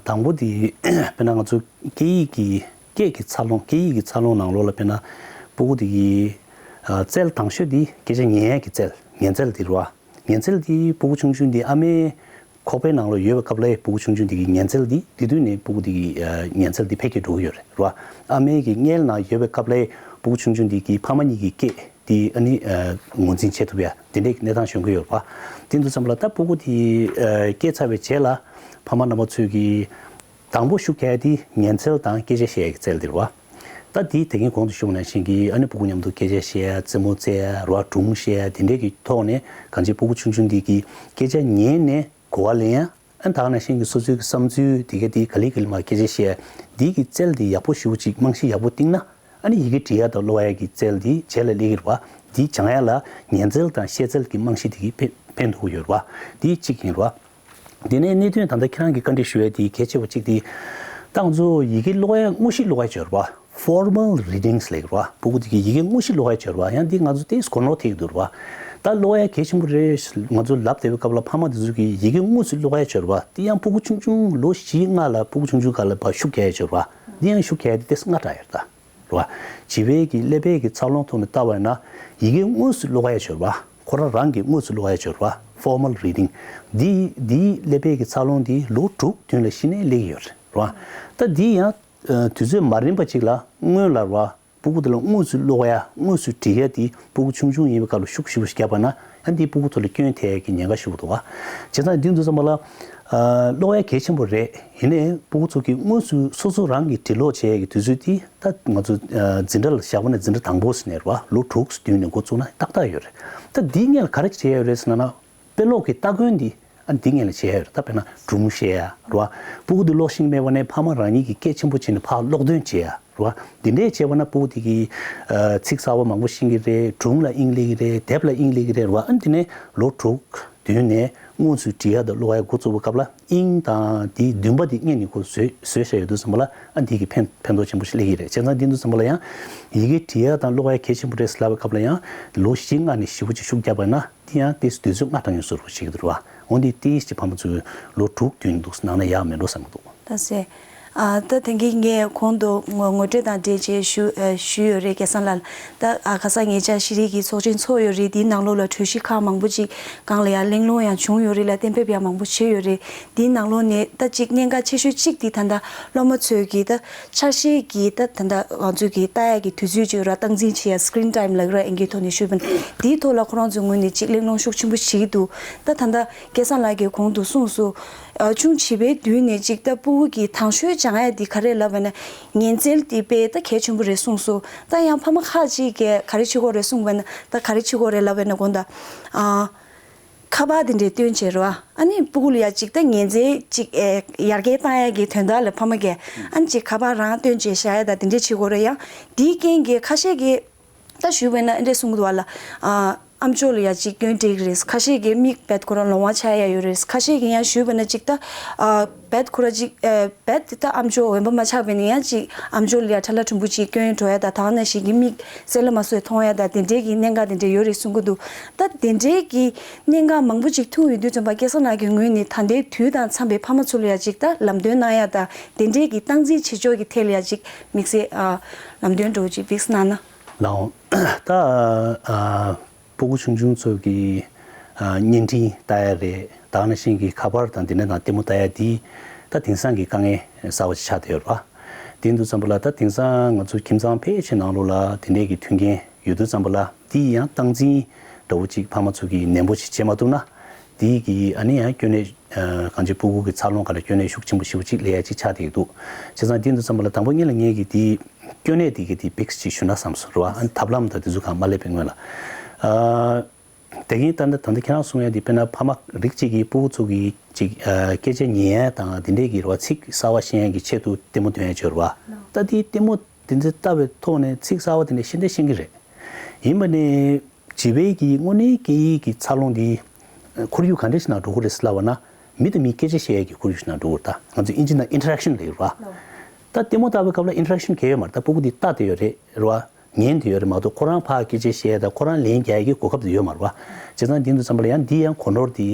དང་པོ་དེ་དཔེར་ན་ང་ཚོ་སྐད་ཡིག་གི་སྐད་ཀྱི་འཚར་ལོངས་སྐད་ཡིག་གི་འཚར་ལོངས་ནང་ལོགས་ལ་དཔེར་ན་ཕྲུ་གུ་དེ་གི་རྩལ་དང་ཤོས་དེ་སྐད་ཆ་ཉན་ཡས་ཀྱི་རྩལ་ཉན་རྩལ་དེ་རེད་བ། ཉན་ཚད་དེ་ཕྲུ་གུ་ཆུང་ཆུང་དེ་ཨ་མའི་ཁོག་པའི་ནང་ལ་ཡོད་པའི་སྐབས་ལ་ཕྲུ་གུ་ཆུང་ཆུང་དེ་གི་ཉན་ཚད་དེ་དེ་དུས་ནས་ཕྲུ་གུ་དེ་གི་ཉན་ཚད་དེ་འཕེལ་རྒྱས་འགྲོ་གི་ཡོད་རེད་རེད་བ། ཨ་མའི་གི་མངལ་ནང་ཡོད་པའི་སྐབས་ལ་ཕྲུ་གུ་ཆུང་ཆུང་དེ་གི་ཕ་མ་གཉིས་ཀྱི་སྐད་དེ་ཨ་ནི་ངོས་འཛིན་བྱེད་ཐུབ་ཡ་དེ་འདྲའི་གནས་སྟངས་བྱུང་གི་ཡོད་རེད་བ། དེ་འདུག་ཙམ་ལ་ད་ཕྲུ་གུ་དེ་སྐྱེས་ཚར་བའི་རྗེས་ལ་ཕ་མ་རྣམ་པ་ཚོས་གི་དང་པོ་ཤུགས་རྒྱག་ཡ་དེ་ཉན་ཚད་དང་སྐད་ཆ་བཤད་ཡ་གི་རྩལ་དེ་རེད་བ། ད་དེ་དེ་གིན་གོང་དུ་ཞུས་པ་ནང་བཞིན་གྱི་ཨ་ནི་ཕྲུ་གུ་མཉམ་དུ་སྐད་ཆ་བཤད་ཡ་རྩེད་མོ་རྩེ་ཡ་རེད་བ། སྒྲུང་བཤད་ཡ་དེ་འདྲའི་གི་ཐོག་ནས་གང་ཅི་ཕྲུ་གུ་ཆུང་ཆུང་འདི་གི་སྐད་ཆ་ཉན་ནས་གོ་བ་ལེན་ཡ་ཨ་ནི་ད་ག་ནང་བཞིན་གྱི་སོ་སོའི་གི་བསམ་ཚུལ་དེ་ག་དེ་ག་ལེ་ག་ལེ་མར་སྐད་ཆ་བཤད་ཡ་འདི་གི་རྩལ་དེ་ཡག་པོ་ཞེ་པོ་ཅིག་རྨང་གཞི་ཡག་པོ་བཏིང་ན་ཨ་ནི་ཡི་གེ་འབྲི་ཡ་དང་ཀློག་ཡ་གི་རྩལ་དེ་རྗེས་ལ་སླེབས་ཀྱི་རེད་བ། འདི་སྦྱང་ཡ་ལ་ཉན་རྩལ་དང་བཤད་རྩལ་གྱི་རྨང་གཞི་དེ་གི་ཕན་ཕན་ཐོགས་ཀྱི་ཡོད་རེད་བ། འདི་གཅིག་ཡིན་རེད་བ། དེ་ནས་གནད་དོན་ད་ལྟ་ཁྱེད་རང་གིས་བཀའ་འདྲི་ཞུ་ཡས་དེ་གལ་ཆེ་བ་གཅིག་དེ། ད་ང་ཚོ་ཡི་གེ་ཀློག་ཡ་དངོས་གཞི་ཀློག་ཡ་ཅིག་ཡོད་རེད་བ། Formal readings ལབ་ཀྱི་རེད་བ། ཕྲུ་གུ་དེ་གིས་ཡི་གེ་དངོས་གཞི་ཀློག་ཡ་ཅིག་ཡོད་རེད་བ། ཡང་འདི་ང་ཚོ་ཏོག་ཙམ་གོ་ནོར་ཐེབས་ཀྱི་འདུག་རེད་བ། ད་ཀློག་ཡ་གལ་ཆེན་པོ་རེད། ང་ཚོ་ལབ་བསྡད་པའི་སྐབས་ལ་ཕ་མ་དེ་ཚོ་གིས་ཡི་གེ་དངོས་སུ་ཀློག་ཡ་ཅིག་ཡོད་རེད་བ། དེ་ཡང་ཕྲུ་གུ་ཆུང་ཆུང་ལོ་བཞི་ལྔ་ལ་ཕྲུ་གུ་ཆུང་ཆུང་སྒང་ལ་ཕར་ཤུགས་རྒྱག་ཡ་ཅིག་ཡོད་རེད་བ། འདི་ཡང་ཤུགས་རྒྱག་ཡ་དེ་ཏོག་ཙམ་སྔ་དྲགས་ཡོད་རེད་ད། རེད་བ། བྱིས་པའི་གི་ཀླད་པའི་གི་འཚར་ལོངས་ཐོག་ནས་བལྟ་བ་ཡིན་ན་ཡི་གེ་དངོས་སུ་ཀློག་ཡ་ཅིག་ཡོད་རེད་བ། ཁོ་རང་རང་གིས་དངོས་སུ་ཀློག་ཡ་ཅིག་ཡོད་རེད་བ། Formal reading འདི་འདིའི་ཀླད་པའི་གི་འཚར་ལོངས་འདི་ལོ་དྲུག་བདུན་ལ་གཞི་ནས་སླེབས་ཀྱི་ཡོད་རེད་བ། ད་འདི་ཡང་དུས་ཚོད་མ་རིང་པ་ཅིག་ལ་སྔོན་ལ་རེད་བ། ཕྲུ་གུ་དེ་ལ་དངོས་སུ་ཀློག་ཡ་དངོས་སུ་འབྲི་ཡ་དེ་ཕྲུ་གུ་ཆུང་ཆུང་ཡིན་པའི་སྐབས་ལ་ཤུགས་ཞེ་པོ་ཞིག་བརྒྱབ་པ་ན་ཡང་འདི་ཕྲུ་གུ་ཚོ་ལ་སྐྱོན་ཐེབས་ཡ་གི་ཉེན་ཁ་ཞེ་པོ་འདུག་བ། བྱས་ཙང་འདི་འདུག་ཙམ་པ་ལ་ཀློག་ཡ་གལ་ཆེན་པོ་རེད། ཡིན་ནའི་ཕྲུ་གུ་ཚོ་གིས་དངོས་སུ་སོ་སོ་རང་གིས་འབྲི་ཀློག་བྱེད་ཡ་གི་དུས་ཚོད་དེ་ད་ང་ཚོ་འཛིན་གྲྭ་ལ་བཞག་པ་ན་འཛིན་གྲྭ་དང་པོ་ཟེར་ནས་རེད་བ། ལོ་དྲུག་བདུན་ནས་འགོ་བཙུགས་ན་ཏག་ཏག་ཡོད་རེད། ད་འདི་སྔོན་ལ་ག་རེ་བྱེད་ཡ་ཡོད་རེད་ཟེར་ན་ན། དཔེ་ཀློག་གི་སྟ་གོན་འདི་ཨ་འདི་སྔོན་ལ་བྱེད་ཡ་ཡོད་རེད། ད་དཔེར་ན་སྒྲུང་བཤད་ཡ་རེད་བ། ཕྲུ་གུ་འདི་ཀློག་ཤེས་མེད་པ་ནས་ཕ་མ་རང་ཉིད་ཀྱིས་སྐད་ཆེན་པོ་བྱས་ནས་ཕར་ཀློག་འདོན་བྱེད་ཡ་རེད་བ། འདི་འདྲས་བྱས་པ་ན་ཕྲུ་གུ་དེ་གིས་ཚིག་གསར་པ་མང་པོ་ཤེས་ཀྱི་རེད། སྒྲུང་ལ་དབྱིངས་སླེབས་ཀྱི་རེད། དེབ་ལ་དབྱིངས་སླེབས་ཀྱི་རེད་བ། ཨ་འདི་ནས་ལོ་དྲུག་བདུན་ནས་དངོས་སུ་འབྲི་ཡ་དང་ཀློག་ཡ་འགོ་བཙུགས་པའི་སྐབས་ལ་དབྱིངས་དང་དེའི་འདུན་པ་དེ་སྔོན་ནས་ཁོ་བཟོས་བཟོས་བཞག་ཡོད་དུས་ཙམ་པ་ལ་ཨ་འདི་གི་ཕན་ཕན་ཐོགས་ཆེན་པོ་ཞིག་སླེབས་ཀྱི་རེད། བྱས་ཙང་འདི་འདུག་ཙམ་པ་ལ་ཡང་ཡི་གེ་འབྲི་ཡ་དང་ཀློག་ཡ་གལ་ཆེན་པོ་རེད་ཟེར་ལབ་པའི་སྐབས་ལ་ཡང་ལོ་བཞི་ལྔ་ནས་ཞེ་པོ་ཅིག་ཤུགས་བརྒྱབ་པ་ན། དེ་ཡང་ཏོག་ཙམ་དུས་ཚོད་སྔ་དྲགས་ཡོང་བཟོ་འདྲ་བྱེད་ཀྱི་འདུག་རེད་བ། འོན་ཏེ་ཏོག་ཙམ་ཕ་མ་ཚོས་ལོ་དྲུག་བདུན་འདུག་ནང་ན་ཡག་མེད་འགྲོ་བསམ་གྱི་འདུག་ད་ཟེར། ཨ་ད་དེང་གི་ངས་གོང་དུ་ངོ་ངོ་སྤྲོད་དང་འབྲེལ་བྱས་ཞུ་ཨ་ཞུས་ཡོད་རེད་སྐལ་བཟང་ལགས། ད་ཨ་ཁ་སང་ཉེ་ཆར་ཤེས་རིག་གི་ཚོགས་ཆེན་ཚོགས་ཡོད་རེད། དེའི་ནང་ལོགས་ལ་གྲོས་གཞི་ཁག་མང་པོ་ཅིག་སྒང་ལ་ཡང་གླེང་སློང་ཡང་བྱུང་ཡོད་རེད་ལ་གཏན་འབེབས་ཡང་མང་པོ་བྱས་ཡོད་རེད། དེའི་ནང་ལོགས་ནས་ད་ཅིག་གནད་འགག་ཆེ་ཤོས་གཅིག་དེ་ད་ལྟ་སློབ་མ་ཚོས་ཀྱི་ད་འཆར་གཞི་གི་ད་ད་ལྟ་ང་ཚོས་ཀྱི་ལྟ་ཡ་གི་དུས་ཚོད་ཅིག་ར་སྟངས་འཛིན་བྱེད་ཡ་screen time ལབ་ར་ཨིན་སྐད་ཐོག་ནས་ཞུས་པ་ན་དེའི་ཐོག་ལ་ཁོ་རང་ཚོའི་ངོས་ནས་ཅིག་གླེང་སློང་ཤུགས་ཆེན་པོ་བྱེད་ཀྱི་འདུག་ད་ད་ལྟ་སྐལ་བཟང་ལགས་ཀྱིས་གོང་དུ་གསུངས་སོང་། ཨ་ཆུང་བྱིས་པའི་དུས་ནས་ཅིག་ད་ཕྲུ་གུ་གི་དང་ཤོས་སྦྱང་ཡ་དེ་ག་རེ་ལབ་པ་ན་ཉན་རྩལ་དེ་དཔེ་ད་གལ་ཆེན་པོ་རེད་གསུངས་སོང་། ད་ཡང་ཕ་མ་ཁག་ཅིག་གིས་ག་རེ་བྱེད་དགོས་རེད་གསུངས་པ་ན་ད་ག་རེ་བྱེད་དགོས་རེད་ལབ་པ་ན་དགོངས་དག་ཨ། ཁ་པར་དེ་འདྲས་སྟོན་བྱས་རོ། ཨ་ནི་སྤུ་གུ་ལ་ཡ་ཅིག་ད་ཉན་ཚེ་ཅིག་ཨེ་ཡར་རྒྱས་བཏང་ཡ་གི་དོན་དག་ལ་ཕ་མ་གིས་ཨ་ནི་ཅིག་ཁ་པར་རང་སྟོན་བྱས་བཞག་ཡ་ད་དེ་འདྲས་བྱེད་དགོས་རེད། ཡང་དེའི་རྐྱེན་གྱིས་ཁ་ཤས་ཀྱིས་ད་ཞུས་པ་ཡིན་ན་ཨེ་འདྲས་གསུང་གི་འདུག་བ་ལ། ཨ་ཨམ་ཅོག་ལ་ཡ་ཅིག་སྐྱོན་འགྲིག་རེད། ཁ་ཤས་ཀྱིས་མིག་རྦད་ཁོ་རང་ལོང་བ་ཆགས་ཡ་ཡོད་རེད། ཁ་ཤས་ཀྱིས་ཡང་ཞུས་པ་ན་ཅིག་ད་ཨ་རྦད་ཁོ་རང་ཅིག་ཨ་རྦད་དེ་ད་ཨམ་ཅོག་འོན་པ་མ་ཆགས་པ་ཡིན་ན་ཡང་ཅིག་ཨམ་ཅོག་ལ་ཡ་ཁྲ་ལ་གྲུང་པོ་ཅིག་སྐྱོན་འགྲོ་ཡ་ད་ད་ག་ནང་བཞིན་གྱི་མིག་གསལ་ལ་མ་སོས་མཐོང་ཡ་ད་དེ་འདྲས་ཀྱི་གནད་འགག་དེ་འདྲས་ཡོད་རེད་གསུང་གི་འདུག་ད་དེ་འདྲས་ཀྱི་གནད་འགག་མང་པོ་ཅིག་ཐུག་ཡོང་དུས་ཙམ་པ་སྐལ་བཟང་ལགས་ཀྱི་ངོས་ནས་ད་ལྟའི་དུས་དང་འཚམས་པའི་ཕ་མ་ཚོ་ལ་ཡ་ཅིག་ད་ལམ་སྟོན་གནང་ཡ་ད་དེ་འདྲས་ཀྱི་སྟངས་འཛིན་བྱེད་ཕྱོགས་ཀྱི་ཐད་ལ་ཡ་ཅིག་དམིགས་བསལ་ཨ་ལམ་སྟོན་འདྲ་བོ་ཅིག་ཕིགས་གནང་ན། ལའོ། ད་ཨ་སྤུ་གུ་ཆུང་ཆུང་ཚོ་གི་ཨ་བརྙན་འཕྲིན་ལྟ་ཡ་རེད། ད་ག་ནང་བཞིན་གྱི་ཁ་པར་དང་དེ་འདྲ་དང་ལྟད་མོ་ལྟ་ཡ་དེ་ད་དེང་སང་གི་དཀའ་ངལ་གསར་བ་ཞིག་ཆགས་བསྡད་ཡོད་རེད་པ། དེ་ཡིན་དུས་ཙམ་པ་ལ་ད་དེང་སང་ང་ཚོ་ཁྱིམ་ཚང་ཕལ་ཆེར་ནང་ལོགས་ལ་དེ་འདྲས་ཀྱི་མཐུན་རྐྱེན་ཡོད་དུས་ཙམ་པ་ལ་དེ་ཡང་སྟངས་འཛིན་འདྲ་བོ་ཅིག་ཕ་མ་ཚོ་གིས་ནན་པོ་ཞིག་བྱེད་མ་ཐུབ་ན་དེ་གི་ཨ་ནི་ཡང་སྐྱོན་གནས་ཨ་གང་ཅི་སྤུ་གུ་གི་འཚར་ལོངས་སྒང་ལ་སྐྱོན་གནས་ཤུགས་ཆེན་པོ་ཞེ་པོ་ཅིག་སླེབས་ཡ་ཅིག་ཆགས་བསྡད་ཀྱི་འདུག་བྱས་ཙང་དེ་ཡིན་དུས་ཙམ་པ་ལ་དང་པོ་ཉིད་ལ་ངས་ཀྱིས་དེ་སྐྱོན་གནས་དེ་གི་དེ་ཕིགས་ཅིག་ཞུ་ན་བསམ་སོང་རེད་པ། ཨ་ནི་ཐབས་ལམ་དང་དེ་ཚོ་གང་མ་སླེབས་པའི་སྔོན་ལ། ཨ་དེ་གིན་ད་ལྟ་ད་ལྟ་ཁྱེད་རང་གསུང་ཡ་དེ་དཔེར་ན་ཕ་མ་རིགས་གཅིག་གིས་སྤུ་གུ་ཚོ་གི་ཅིག་ཨ་སྐད་ཆ་ཉན་ཡ་དང་དེ་འདྲས་ཀྱི་རེད་པ། ཚིག་གསར་བ་ཤེས་ཡ་གི་ཆེད་དུ་ལྟད་མོ་སྟོན་ཡ་ཅིག་ཡོད་རེད་པ། ད་དེ་ལྟད་མོ་དེ་ཚོ་ལྟ་བའི་ཐོག་ནས་ཚིག་གསར་བ་དེ་འདྲ་ཤེས་འདྲ་ཤེས་ཀྱི་རེད། ཡིན་པ་ནས་བྱིས་པའི་གི་དངོས་གནས་སྐད་ཡིག་གི་འཚར་ལོངས་འདི་ཁོར་ཡུག་ག་འདྲ་ཞིག་ནང་འགྲོ་གི་རེད་ཟེར་ལབ་པ་ན། མི་དང་མི་སྐད་ཆ་བཤད་ཡས་ཀྱི་ཁོར་ཡུག་ཞིག་ནང་འགྲོ་གི་རེད། ད་ང་ཚོ་ཨིན་ཇི་ནང་ཨིན་ཊར་ཨེག་ཤན་ལབ་ཡོད་རེད་པ། ད་ལྟད་མོ་ལྟ་བའི་སྐབས་ལ་ཨིན་ཊར་ཨེག་ཤན་གང་ཡང་ཡོད་མ་རེད། ད་སྤུ་གུ་འདི་ལྟ་བསྡད་ཡོད་རེད་རེད་པ། ཉན་བསྡད་ཡོད་རེད་མ་གཏོགས་ཁོ་རང་ཕར་སྐད་ཆ་བཤད་ཡས་དང་ཁོ་རང་ལན་རྒྱག་ཡས་ཀྱི་གོ་སྐབས་དེ་ཡོད་མ་རེད་པ། བྱས་ཙང་དེ་ཡིན་དུས་ཙམ་པ་ལ་ཡང་འདི་ཡང་གོ་ནོར་དེ།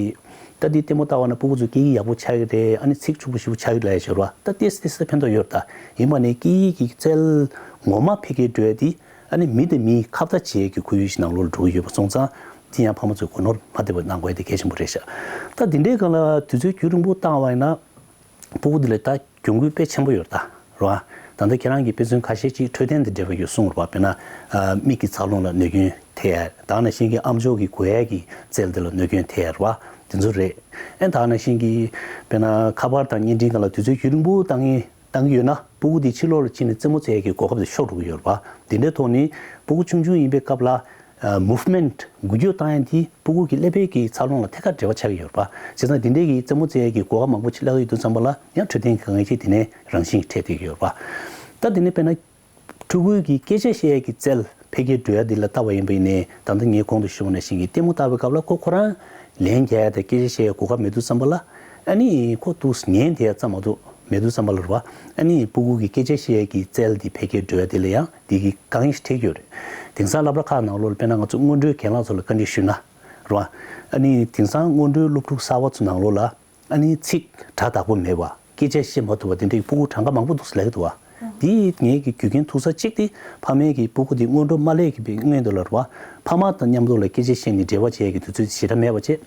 ད་འདི་ལྟད་མོ་ལྟ་བ་ན་སྤུ་གུ་ཚོ་སྐད་ཡིག་ཡག་པོ་ཆགས་ཀྱི་རེད། ཨ་ནི་ཚིག་ཕྱུག་པོ་ཞེ་པོ་ཆགས་ཀྱི་རེད་ལབ་ཡ་ཅིག་ཡོད་རེད་པ། ད་ཏོག་ཙམ་ཏོག་ཙམ་ཕན་ཐོགས་ཡོད་རེད། ད་ཡིན་པ་ནས་སྐད་ཡིག་གི་རྩལ་ངོ་མ་འཕེལ་རྒྱས་འགྲོ་ཡ་དེ་ཨ་ནི་མི་དང་མིའི་ཁ་བརྡ་བྱེད་ཡས་ཀྱི་ཁོར་ཡུག་ཞིག་ནང་ལོགས་ལ་འགྲོ་གི་ཡོད་པ་སོང་ཙང་དེ་ཡང་ཕ་མ་ཚོས་གོ་ནོར་མ་བདེ་བ་གནང་དགོས་ཡ་དེ་གལ་ཆེན་པོ་རེད་ཤག་ད་དེ་འདྲའི་སྒང་ལ་དུས་ཚོད་རྒྱུན་རིང་པོ་བཏང་བ་ཡིན་ན་སྤུ་གུ་དེ་ལ་ད་གྱོང་གུད་དཔེ་ཆེན་པོ་ཡོད་རེད། ད་རེད་པ། ད་ལྟ་ཁྱེད་རང་གིས་དཔེ་མཚོན་ཁ་ཤས་ཅིག་འཕྲོད་བསྟེན་དེ་འབྲེལ་བ་ཡོད་གསུངས་རེད་པ། དཔེར་ན་ཨ་མིག་གི་འཚར་ལོངས་ལ་གནོད་སྐྱོན་ཐེབས་ཡ། ད་ག་ནང་བཞིན་གྱི་ཨམ་ཅོག་གི་གོ་ཡ་གི་རྩལ་དེ་ལ་གནོད་སྐྱོན་ཐེབས་ཡ་རེད་པ། དེ་ཚོ་རེད། ཨ་ནི་ད་ག་ནང་བཞིན་གྱི་དཔེར་ན་ཁ་པར་དང་བརྙན་འཕྲིན་སྒང་ལ་དུས་ཚོད་རྒྱུན་རིང་པོ་བཏང་ངེས་བཏང་གི་ཡོད་ན་སྤུ་གུ་དེ་ཕྱི་ལོགས་ལ་ཕྱིན་ནས་རྩེད་མོ་རྩེ་ཡས་ཀྱི་གོ་སྐབས་དེ་ཤོར་འགྲོ་གི་ཡོད་རེད་པ། དེ་འདྲའི་ཐོག་ནས་སྤུ་གུ་ཆུང་ཆུང་ཡིན་པའི་སྐབས་ལ་ཨ་མུབ་མེན་ཊི་འགུལ་སྐྱོད་བཏང་ཡས་དེ་སྤུ་གུ་གི་ཀླད་པའི་གི་འཚར་ལོངས་ལ་ཐད་ཀར་འབྲེལ་བ་ཆགས་ཀྱི་ཡོད་རེད་པ། བྱས་ཙང་དེ་འདྲའི་གི་རྩེད་མོ་རྩེ་ཡས་ཀྱི་གོ་སྐབས་མང་པོ་ཅིག་བརླག་གི་ཡོད་དུས་ཙམ་པ་ལ་ཡང་འཕྲོད་བསྟེན་གྱི་དཀའ་ངལ་ཅིག་དེ་ནས་རང་བཞིན་འཕྲད་བསྡད་ཀྱི་ཡོད་རེད་པ། ད་དེ་ནས་དཔེར་ན་ཕྲུ་གུའི་གི་སྐད་ཆ་བཤད་ཡས་ཀྱི་རྩལ་འཕེལ་རྒྱས་འགྲོ་ཡ་འདི་ལ་ལྟ་བ་ཡིན་པ་ཡིན་ནའི་ད་ལྟ་ངས་གོང་དུ་ཞུས་པ་ནང་བཞིན་གྱི་ལྟད་མོ་ལྟ་བའི་སྐབས་ལ་ཁོ་ཁོ་རང་ལན་རྒྱག་ཡ་དང་སྐད་ཆ་བཤད་ཡ་གོ་སྐབས་མེད་དུས་ཙམ་པ་ལ་ཨ་ནི་ཁོ་འདུག་སེ་ཉན་བསྡད་ཡ་ཙམ་མ་གཏོགས་མེད་དུས་ཙམ་པ་ལ་རེད་པ། ཨ་ནི་སྤུ་གུ་གི་སྐད་ཆ་བཤད་ཡ་གི་རྩལ་འདི་འཕེལ་རྒྱས་འགྲོ་ཡ་དེ་ལ་ཡང་འདི་གི་དཀའ་ངལ་ཞིག་འཕྲད་ཀྱི་ཡོད་རེད། དེང་སང་སློབ་གྲྭ་ཁག་ནང་ལོགས་ལ་དཔེར་ན་ང་ཚོ་སྔོན་འགྲོའི་གྱེན་ལངས་ཚོ་ལ་བཀའ་འདྲི་ཞུས་ན་རེད་པ། ཨ་ནི་དེང་སང་སྔོན་འགྲོའི་སློབ་ཕྲུག་གསར་པ་ཚོ་ནང་ལོགས་ལ་ཨ་ནི་ཚིག་སྒྲ་དག་པོ་མེད་པ། སྐད་ཆ་བཤད་མ་ཐུབ་པ་དེ་འདྲའི་སྤུ་གུ་གྲངས་ཀ་མང་པོ་འདུག་ཟེར་ལབ་ཀྱི་འདུག་བ། འདི་ངེད་ཀྱི་རྒྱུ་རྐྱེན་ཐུག་ས་གཅིག་དེ་ཕ་མས་ཀྱི་སྤུ་གུ་དེ་སྔོན་འགྲོ་མ་སླེབས་ཀྱི་པའི་སྔོན་དུ་ལ་རེད་བ། ཕ་མ་དང་མཉམ་དུ་ལ་སྐད་ཆ་བཤད་ནས་འབྲེལ་བ་བྱེད་ཡས་ཀྱི་དུས་ཚོད་ཞེ་དྲག་མེད་པ་བྱས།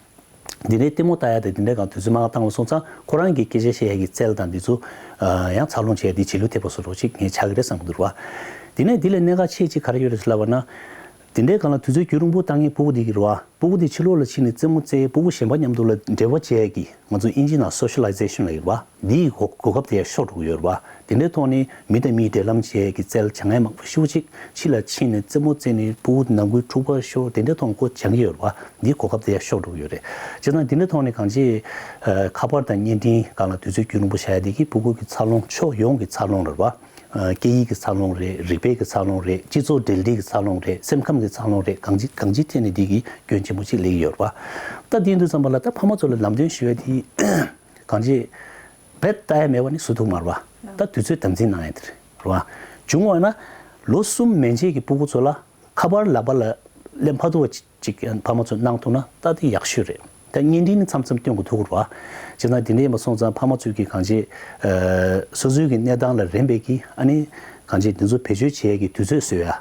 འདི་འདྲའི་ལྟད་མོ་ལྟ་ཡ་དང་འདི་འདྲའི་སྒང་དུས་ཚོད་མང་བ་བཏང་བ་སོང་ཙང་ཁོ་རང་གི་སྐད་ཆ་བཤད་ཡས་ཀྱི་རྩལ་དང་འདི་ཚོ་ཡང་འཚར་ལོངས་བྱེད་ཡ་འདི་བྱེད་ལུགས་ཐེབས་པ་བཟོ་འདྲ་ཅིག་ངས་ཆགས་ཀྱི་རེད་བསམ་གྱི་འདུག་རེད་བ། དེ་ནས་འདི་ལས་གནད་འགག་ཆེ་ཅིག་ག་རེ་ཡོད་རེད་ཟེར་ལབ་པ་ན། དེ་འདྲའི་སྒང་ལ་དུས་ཚོད་རྒྱུན་རིང་པོ་བཏང་མཁན་སྤུ་གུ་དེ་གི་རེད་བ། སྤུ་གུ་དེ་ཕྱི་ལོགས་ལ་ཕྱིན་ནས་རྩེད་མོ་རྩེ་སྤུ་གུ་གཞན་པ་མཉམ་དུ་ལ་འབྲེལ་བ་བྱེད་ཡས་ཀྱི་ང་ཚོ་ཨིན་ཇི་ནང་སོ་ཤི་ལའི་ཛེ་ཤན་ལབ་ཡོད་རེད་བ། འདིའི་གོ་གོ་སྐབས་དེ་ཡང་ཤོར་འགྲོ་གི་ཡོད་རེད་བ། དེ་འདྲའི་ཐོག་ནས་མི་དང་མིའི་འབྲེལ་ལམ་བྱེད་ཡས་ཀྱི་རྩལ་སྦྱང་ཡས་མང་པོ་ཞེ་པོ་ཅིག་ཕྱི་ལ་ཕྱིན་ནས་རྩེད་མོ་རྩེ་ནས་སྤུ་གུ་ནང་ཁུལ་འཁྲུག་པ་ཤོར་དེ་འདྲའི་ཐོག་ཁོ་སྦྱང་གི་ཡོད་རེད་བ། འདིའི་གོ་སྐབས་དེ་ཡང་ཤོར་འགྲོ་གི་ཡོད་རེད། བྱས་ཙང་དེ་འདྲའི་ཐོག་ནས་གང་ཅི་ཁ་པར་དང་བརྙན་འཕྲིན་སྒང་ལ་དུས་ཚོད་རྒྱུན་རིང་པོ་བཞག་ཡས་དེ་གིས་སྤུ་གུ་གི་འཚར་ལོངས་ཕྱོགས་ཡོངས་ཀྱི་འཚར་ལོངས་རེད་བ། སྐད་ཡིག་གི་འཚར་ལོངས་རེད། རིག་པའི་གི་འཚར་ལོངས་རེད། སྤྱི་ཚོགས་འབྲེལ་འདྲིས་ཀྱི་འཚར་ལོངས་རེད། སེམས་ཁམས་ཀྱི་འཚར་ལོངས་རེད། གང་ཅི་གང་ཅིའི་ཐད་ནས་འདི་གི་སྐྱོན་ཆེན་པོ་ཅིག་སླེབས་ཀྱི་ཡོད་རེད་པ། ད་དེ་ཡིན་དུས་ཙམ་པ་ལ་ད་ཕ་མ་ཚོ་ལ་ལམ་སྟོན་ཞུ་ཡ་དེ་གང་ཅི་རྦད་ལྟ་ཡ་མེད་པ་ནི་བཟོ་ཐུབ་མ་རེད་པ། ད་དུས་ཚོད་དམ་འཛིན་གནང་ཡ་དེ་རེད་པ། བྱུང་བ་ན་ལོ་གསུམ་མན་ཆད་ཀྱི་སྤུ་གུ་ཚོ་ལ་ཁ་པར་ལག་པ་ལ་སླེབས་མ་ཐུབ་པ་ཅིག་ཅིག་ཕ་མ་ཚོས་གནང་ཐུབ་ན་ད་དེ་ཡག་ཤོས་རེད། ད་བརྙན་འཕྲིན་ནི་མཚམས་མཚམས་སྟོན་དགོས་ཐུག་གི་རེད་བ། བྱས་ཙང་དེ་འདྲ་ཡིན་པ་སོང་ཙང་ཕ་མ་ཚོས་ཀྱིས་གང་ཅི་སོ་སོའི་གི་གནས་སྟངས་ལ་རན་པའི་གི་ཨ་ནི་གང་ཅི་འདི་ཚོ་བེད་སྤྱོད་བྱེད་ཡས་ཀྱི་དུས་ཚོད་བཟོ་ཡ་རེད་